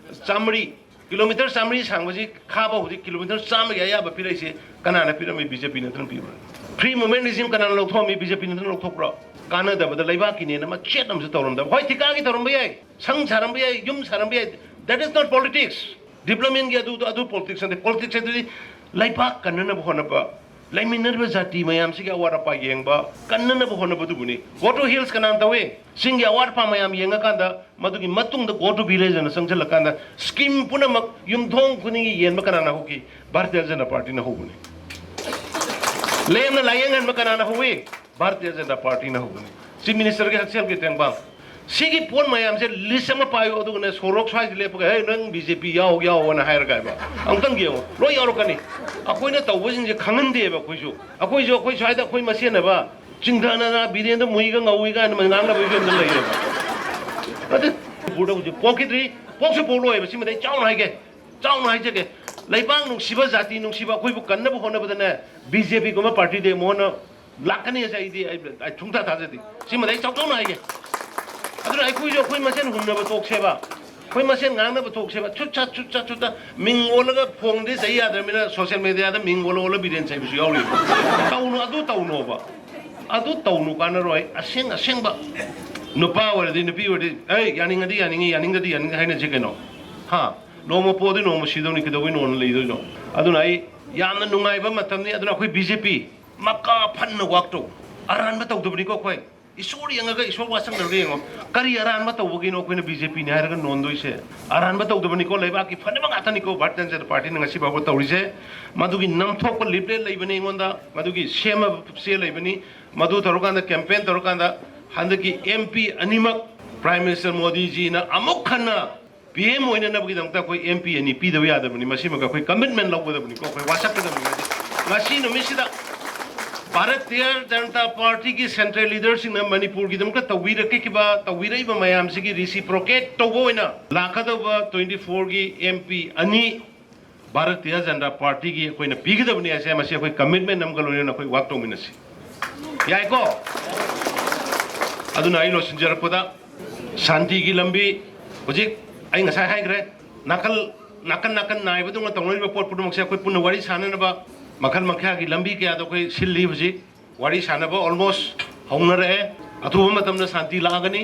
ꯆꯥꯝꯃꯔꯤ, ꯀꯤꯂꯣꯃꯤꯇꯔ ꯆꯥꯝꯃꯔꯤ ꯁꯥꯡꯕꯁꯤ ꯈꯥꯕ ꯍꯧꯖꯤꯛ ꯀꯤꯂꯣꯃꯤꯇꯔ ꯆꯥꯝꯃꯒꯤ ꯑꯌꯥꯕ ꯄꯤꯔꯛꯏꯁꯦ ꯀꯅꯥꯅ ꯄꯤꯔꯝꯃꯤ? ꯕꯤ ꯖꯦ ꯄꯤ ꯅꯠꯇꯅ ꯄꯤꯕ꯭ꯔꯥ? ꯐ꯭ꯔꯤ ꯃꯨꯚꯃꯦꯟ ꯔꯤꯖꯤꯝ ꯀꯅꯥꯅ ꯂꯧꯊꯣꯛꯑꯝꯃꯤ? ꯕꯤ ꯖꯦ ꯄꯤ ꯅꯠꯇꯅ ꯂꯧꯊꯣꯛꯄ꯭ꯔꯣ? ꯀꯥꯟꯅꯗꯕꯗ ꯂꯩꯕꯥꯛꯀꯤꯅꯦꯅ ꯃꯆꯦꯠ ꯑꯃꯁꯨ ꯇꯧꯔꯝꯗꯕ꯫ ꯍꯣꯏ, ꯊꯤꯀꯥꯒꯤ ꯇꯧꯔꯝꯕ ꯌꯥꯏ, ꯁꯪ ꯁꯥꯔꯝꯕ ꯌꯥꯏ, ꯌꯨꯝ ꯁꯥꯔꯝꯕ ꯌꯥꯏ, that is not politics. ꯗꯤꯕ꯭ꯂꯞꯃꯦꯟꯒꯤ ꯑꯗꯨ, ꯑꯗꯨ ꯄꯣꯂꯤꯇꯤꯛꯁ ꯅꯠꯇꯦ꯫ ꯄꯣꯂꯤꯇꯤꯛꯁ ꯑꯗꯨꯗꯤ ꯂꯩꯕꯥꯛ ꯀꯟꯅꯅꯕ ꯍꯣꯠꯅꯕ, ꯂꯩꯃꯤꯟꯅꯔꯤꯕ ꯖꯥꯇꯤ ꯃꯌꯥꯝꯁꯤꯒꯤ ꯑꯋꯥꯠ ꯑꯄꯥ ꯌꯦꯡꯕ, ꯀꯟꯅꯅꯕ ꯍꯣꯠꯅꯕꯗꯨꯕꯨꯅꯤ꯫ Go to hills ꯀꯅꯥꯅ ꯇꯧꯏ? ꯆꯤꯡꯒꯤ ꯑꯋꯥꯠ ꯑꯄꯥ ꯃꯌꯥꯝ ꯌꯦꯡꯉꯀꯥꯟꯗ ꯃꯗꯨꯒꯤ ꯃꯇꯨꯡꯗ go to village ꯑꯅ ꯆꯪꯁꯤꯜꯂꯀꯥꯟꯗ ꯁ꯭ꯀꯤꯝ ꯄꯨꯝꯅꯃꯛ ꯌꯨꯝꯊꯣꯡ ꯈꯨꯗꯤꯡꯒꯤ ꯌꯦꯟꯕ ꯀꯅꯥꯅ ꯍꯧꯈꯤ? ꯚꯥꯔꯇꯤꯌ ꯖꯅꯇꯥ ꯄꯥꯔꯇꯤꯅ ꯍꯧꯕꯅꯤ꯫ ꯂꯦꯝꯅ ꯂꯥꯏꯌꯦꯡꯍꯟꯕ ꯀꯅꯥꯅ ꯍꯧꯏ? ꯚꯥꯔꯇꯤꯌ ꯖꯅꯇꯥ ꯄꯥꯔꯇꯤꯅ ꯍꯧꯕꯅꯤ꯫ ꯆꯤꯐ ꯃꯤꯅꯤꯁꯇꯔꯒꯤ ꯍꯛꯁꯦꯜꯒꯤ ꯇꯦꯡꯕꯥꯡ꯫ ꯁꯤꯒꯤ ꯄꯣꯠ ꯃꯌꯥꯝꯁꯦ ꯂꯤꯁ ꯑꯃ ꯄꯥꯏꯌꯨ, ꯑꯗꯨꯒꯅꯦ ꯁꯣꯔꯣꯛ ꯁ꯭ꯋꯥꯏꯗ ꯂꯦꯞꯄꯒ, "ꯍꯦ, ꯅꯪ ꯕꯤ ꯖꯦ ꯄꯤ ꯌꯥꯎ, ꯌꯥꯎ" ꯑꯅ ꯍꯥꯏꯔꯒ ꯍꯥꯏꯕ꯫ ꯑꯃꯨꯛꯇꯪ ꯌꯦꯡꯉꯨ, ꯂꯣꯏ ꯌꯥꯎꯔꯛꯀꯅꯤ꯫ ꯑꯩꯈꯣꯏꯅ ꯇꯧꯕꯁꯤꯡꯁꯦ ꯈꯪꯍꯟꯗꯦꯕ ꯑꯩꯈꯣꯏꯁꯨ꯫ ꯑꯩꯈꯣꯏꯁꯨ ꯑꯩꯈꯣꯏ ꯁ꯭ꯋꯥꯏꯗ ꯑꯩꯈꯣꯏ ꯃꯁꯦꯟꯅꯕ ꯆꯤꯡꯊꯅꯅ ꯕꯤꯔꯦꯟꯗ ꯃꯨꯏꯒ ꯉꯧꯏꯒ ꯍꯥꯏꯅ ꯉꯥꯡꯅꯕꯒꯤ ꯐꯤꯕꯝꯗ ꯂꯩꯔꯦꯕ꯫ ꯅꯠꯇꯦ, ꯃꯅꯤꯄꯨꯔꯗ ꯍꯧꯖꯤꯛ ꯄꯣꯛꯈꯤꯗ꯭ꯔꯤ, ꯄꯣꯛꯁꯨ ꯄꯣꯛꯂꯣꯏꯕ꯫ ꯁꯤꯃꯗꯤ ꯑꯩ ꯆꯥꯎꯅ ꯍꯥꯏꯒꯦ, ꯆꯥꯎꯅ ꯍꯥꯏꯖꯒꯦ꯫ ꯂꯩꯕꯥꯛ ꯅꯨꯡꯁꯤꯕ, ꯖꯥꯇꯤ ꯅꯨꯡꯁꯤꯕ ꯑꯩꯈꯣꯏꯕꯨ ꯀꯟꯅꯕ ꯍꯣꯠꯅꯕꯗꯅꯦ, ꯕꯤ ꯖꯦ ꯄꯤꯒꯨꯝꯕ ꯄꯥꯔꯇꯤꯗꯤ ꯃꯉꯣꯟꯗ ꯂꯥꯛꯀꯅꯤ ꯍꯥꯏꯁꯦ ꯑꯩꯗꯤ, ꯑꯩ, ꯑꯩ ꯁꯨꯡꯊꯥ ꯊꯥꯖꯗꯦ꯫ ꯁꯤꯃꯗꯤ ꯑꯩ ꯆꯥꯎꯊꯣꯛꯅ ꯍꯥꯏꯒꯦ꯫ ꯑꯗꯨꯅ ꯑꯩꯈꯣꯏꯁꯨ ꯑꯩꯈꯣꯏ ꯃꯁꯦꯟ ꯍꯨꯟꯅꯕ ꯇꯣꯛꯁꯦꯕ꯫ ꯑꯩꯈꯣꯏ ꯃꯁꯦꯟ ꯉꯥꯡꯅꯕ ꯇꯣꯛꯁꯦꯕ꯫ ꯆꯨꯠ ꯆꯥꯠ, ꯆꯨꯠ ꯆꯥꯠ, ꯆꯨꯠ ꯆꯥꯠ꯫ ꯃꯤꯡ ꯑꯣꯜꯂꯒ ꯐꯣꯡꯗꯤ ꯆꯩ ꯌꯥꯗ꯭ꯔꯕꯅꯤꯅ ꯁꯣꯁꯤꯌꯦꯜ ꯃꯦꯗꯤꯌꯥꯗ ꯃꯤꯡ ꯑꯣꯜꯂ ꯑꯣꯜꯂ ꯕꯤꯔꯦꯟ ꯆꯩꯕꯁꯨ ꯌꯥꯎꯔꯤꯕ꯫ ꯇꯧꯅꯨ, ꯑꯗꯨ ꯇꯧꯅꯣꯕ꯫ ꯑꯗꯨ ꯇꯧꯅꯨ, ꯀꯥꯟꯅꯔꯣꯏ꯫ ꯑꯁꯦꯡ ꯑꯁꯦꯡꯕ ꯅꯨꯄꯥ ꯑꯣꯏꯔꯗꯤ, ꯅꯨꯄꯤ ꯑꯣꯏꯔꯗꯤ, "ꯑꯩ ꯌꯥꯅꯤꯡꯉꯗꯤ ꯌꯥꯅꯤꯡꯉꯤ, ꯌꯥꯅꯤꯡꯗꯗꯤ ꯌꯥꯅꯤꯡꯗꯦ" ꯍꯥꯏꯅꯁꯤ ꯀꯩꯅꯣ? ꯍꯥ? ꯅꯣꯡꯃ ꯄꯣꯛꯑꯗꯤ ꯅꯣꯡꯃ ꯁꯤꯗꯧꯅꯤ, ꯀꯩꯗꯧꯕꯩ ꯅꯣꯡꯃ ꯂꯩꯗꯣꯏꯅꯣ? ꯑꯗꯨꯅ ꯑꯩ ꯌꯥꯝꯅ ꯅꯨꯡꯉꯥꯏꯕ ꯃꯇꯝꯅꯤ꯫ ꯑꯗꯨꯅ ꯑꯩꯈꯣꯏ ꯕꯤ ꯖꯦ ꯄꯤ ꯃꯀꯥ ꯐꯟꯅ ꯋꯥꯛ ꯇꯧ꯫ ꯑꯔꯥꯟꯕ ꯇꯧꯗꯕꯅꯤꯀꯣ ꯑꯩꯈꯣꯏ꯫ ꯏꯁꯣꯔ ꯌꯦꯡꯉꯒ ꯏꯁꯣꯔ ꯋꯥꯁꯛꯅꯔꯒ ꯌꯦꯡꯉꯣ꯫ ꯀꯔꯤ ꯑꯔꯥꯟꯕ ꯇꯧꯕꯒꯤꯅꯣ ꯑꯩꯈꯣꯏꯅ ꯕꯤ ꯖꯦ ꯄꯤꯅꯤ ꯍꯥꯏꯔꯒ ꯅꯣꯟꯗꯣꯏꯁꯦ? ꯑꯔꯥꯟꯕ ꯇꯧꯗꯕꯅꯤꯀꯣ, ꯂꯩꯕꯥꯛꯀꯤ ꯐꯅꯕ ꯉꯥꯛꯇꯅꯤꯀꯣ ꯚꯥꯔꯇꯤꯌ ꯖꯅꯇꯥ ꯄꯥꯔꯇꯤꯅ ꯉꯁꯤ ꯐꯥꯎꯕ ꯇꯧꯔꯤꯁꯦ꯫ ꯃꯗꯨꯒꯤ ꯅꯝꯊꯣꯛꯄ ꯂꯤꯞꯂꯦꯠ ꯂꯩꯕꯅꯤ ꯑꯩꯉꯣꯟꯗ, ꯃꯗꯨꯒꯤ ꯁꯦꯝꯃꯕ ꯆꯦ ꯂꯩꯕꯅꯤ꯫ ꯃꯗꯨ ꯇꯧꯔꯀꯥꯟꯗ, ꯀꯦꯝꯄꯦꯟ ꯇꯧꯔꯀꯥꯟꯗ, ꯍꯟꯗꯛꯀꯤ ꯑꯦꯝ ꯄꯤ ꯑꯅꯤꯃꯛ ꯄ꯭ꯔꯥꯏꯝ ꯃꯤꯅꯤꯁꯇꯔ ꯃꯣꯗꯤꯖꯤꯅ ꯑꯃꯨꯛ ꯍꯟꯅ ꯄꯤ ꯑꯦꯝ ꯑꯣꯏꯅꯅꯕꯒꯤꯗꯃꯛꯇ ꯑꯩꯈꯣꯏ ꯑꯦꯝ ꯄꯤ ꯑꯅꯤ ꯄꯤꯗꯕ ꯌꯥꯗꯕꯅꯤ꯫ ꯃꯁꯤꯃꯒ ꯑꯩꯈꯣꯏ ꯀꯃꯤꯠꯃꯦꯟ ꯂꯧꯒꯗꯕꯅꯤꯀꯣ, ꯑꯩꯈꯣꯏ ꯋꯥꯁꯛꯀꯗꯕꯅꯤ꯫ ꯉꯁꯤ ꯅꯨꯃꯤꯠꯁꯤꯗ ꯚꯥꯔꯇꯤꯌ ꯖꯅꯇꯥ ꯄꯥꯔꯇꯤꯒꯤ ꯁꯦꯟꯇ꯭ꯔꯦꯜ ꯂꯤꯗꯔꯁꯤꯡꯅ ꯃꯅꯤꯄꯨꯔꯒꯤꯗꯃꯛꯇ ꯇꯧꯕꯤꯔꯛꯈꯤꯕ, ꯇꯧꯕꯤꯔꯛꯏꯕ ꯃꯌꯥꯝꯁꯤꯒꯤ ꯔꯤꯁꯤꯄ꯭ꯔꯣꯀꯦꯠ ꯇꯧꯕ ꯑꯣꯏꯅ ꯂꯥꯛꯀꯗꯧꯕ ꯇ꯭ꯋꯦꯟꯇꯤ ꯐꯣꯔꯒꯤ ꯑꯦꯝ ꯄꯤ ꯑꯅꯤ ꯚꯥꯔꯇꯤꯌ ꯖꯅꯇꯥ ꯄꯥꯔꯇꯤꯒꯤ ꯑꯩꯈꯣꯏꯅ ꯄꯤꯒꯗꯕꯅꯤ ꯍꯥꯏꯁꯦ, ꯃꯁꯤ ꯑꯩꯈꯣꯏ ꯀꯃꯤꯠꯃꯦꯟ ꯑꯃꯒ ꯂꯣꯏꯅꯅ ꯑꯩꯈꯣꯏ ꯋꯥꯛ ꯇꯧꯃꯤꯟꯅꯁꯤ꯫ ꯌꯥꯏꯀꯣ? ꯑꯗꯨꯅ ꯑꯩ ꯂꯣꯏꯁꯤꯟꯖꯔꯛꯄꯗ, ꯁꯥꯟꯇꯤꯒꯤ ꯂꯝꯕꯤ, ꯍꯧꯖꯤꯛ ꯑꯩ ꯉꯁꯥꯏ ꯍꯥꯏꯈ꯭ꯔꯦ, ꯅꯥꯀꯜ, ꯅꯥꯀꯟ ꯅꯥꯀꯟ ꯅꯥꯏꯕꯗꯧꯅ ꯇꯧꯅꯔꯤꯕ ꯄꯣꯠ ꯄꯨꯝꯅꯃꯛꯁꯦ ꯑꯩꯈꯣꯏ ꯄꯨꯟꯅ ꯋꯥꯔꯤ ꯁꯥꯟꯅꯅꯕ ꯃꯈꯜ ꯃꯈꯥꯒꯤ ꯂꯝꯕꯤ ꯀꯌꯥꯗꯣ ꯑꯩꯈꯣꯏ ꯁꯤꯜꯂꯤ꯫ ꯍꯧꯖꯤꯛ ꯋꯥꯔꯤ ꯁꯥꯟꯅꯕ ꯑꯣꯜꯃꯣꯁ ꯍꯧꯅꯔꯛꯑꯦ꯫ ꯑꯊꯨꯕ ꯃꯇꯝꯗ ꯁꯥꯟꯇꯤ ꯂꯥꯛꯑꯒꯅꯤ꯫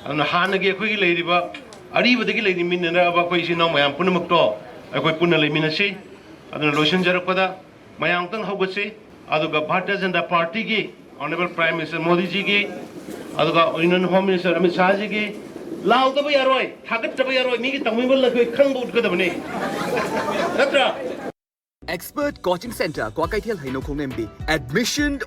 ꯑꯗꯨꯅ ꯍꯥꯟꯅꯒꯤ ꯑꯩꯈꯣꯏꯒꯤ ꯂꯩꯔꯤꯕ, ꯑꯔꯤꯕꯗꯒꯤ ꯂꯩꯃꯤꯟꯅꯔꯛꯑꯕ ꯑꯩꯈꯣꯏ ꯏꯆꯤꯟ ꯏꯅꯥꯎ ꯃꯌꯥꯝ ꯄꯨꯝꯅꯃꯛꯇꯣ ꯑꯩꯈꯣꯏ ꯄꯨꯟꯅ ꯂꯩꯃꯤꯟꯅꯁꯤ꯫ ꯑꯗꯨꯅ ꯂꯣꯏꯁꯤꯟꯖꯔꯛꯄꯗ, ꯃꯌꯥꯝ ꯑꯃꯨꯛꯇꯪ ꯍꯧꯒꯠꯁꯤ꯫ ꯑꯗꯨꯒ ꯚꯥꯔꯇꯤꯌ ꯖꯅꯇꯥ ꯄꯥꯔꯇꯤꯒꯤ ꯑꯣꯅꯔꯦꯕꯜ ꯄ꯭ꯔꯥꯏꯝ ꯃꯤꯅꯤꯁꯇꯔ ꯃꯣꯗꯤꯖꯤꯒꯤ, ꯑꯗꯨꯒ ꯌꯨꯅꯤꯌꯟ ꯍꯣꯝ ꯃꯤꯅꯤꯁꯇꯔ ꯑꯃꯤꯠ ꯁꯥꯍꯖꯤꯒꯤ, ꯂꯥꯎꯗꯕ ꯌꯥꯔꯣꯏ, ꯊꯥꯒꯠꯇꯕ ꯌꯥꯔꯣꯏ, ꯃꯤꯒꯤ ꯇꯧꯅꯤꯡꯕ ꯑꯩꯈꯣꯏ ꯈꯪꯕ ꯎꯠꯀꯗꯕꯅꯤ꯫ ꯅꯠꯇ꯭ꯔꯥ? Expert Coaching Center, ꯀ꯭ꯋꯥꯀꯩꯊꯦꯜ ꯍꯩꯅꯧꯈꯣꯡ ꯂꯝꯕꯤ꯫ Admission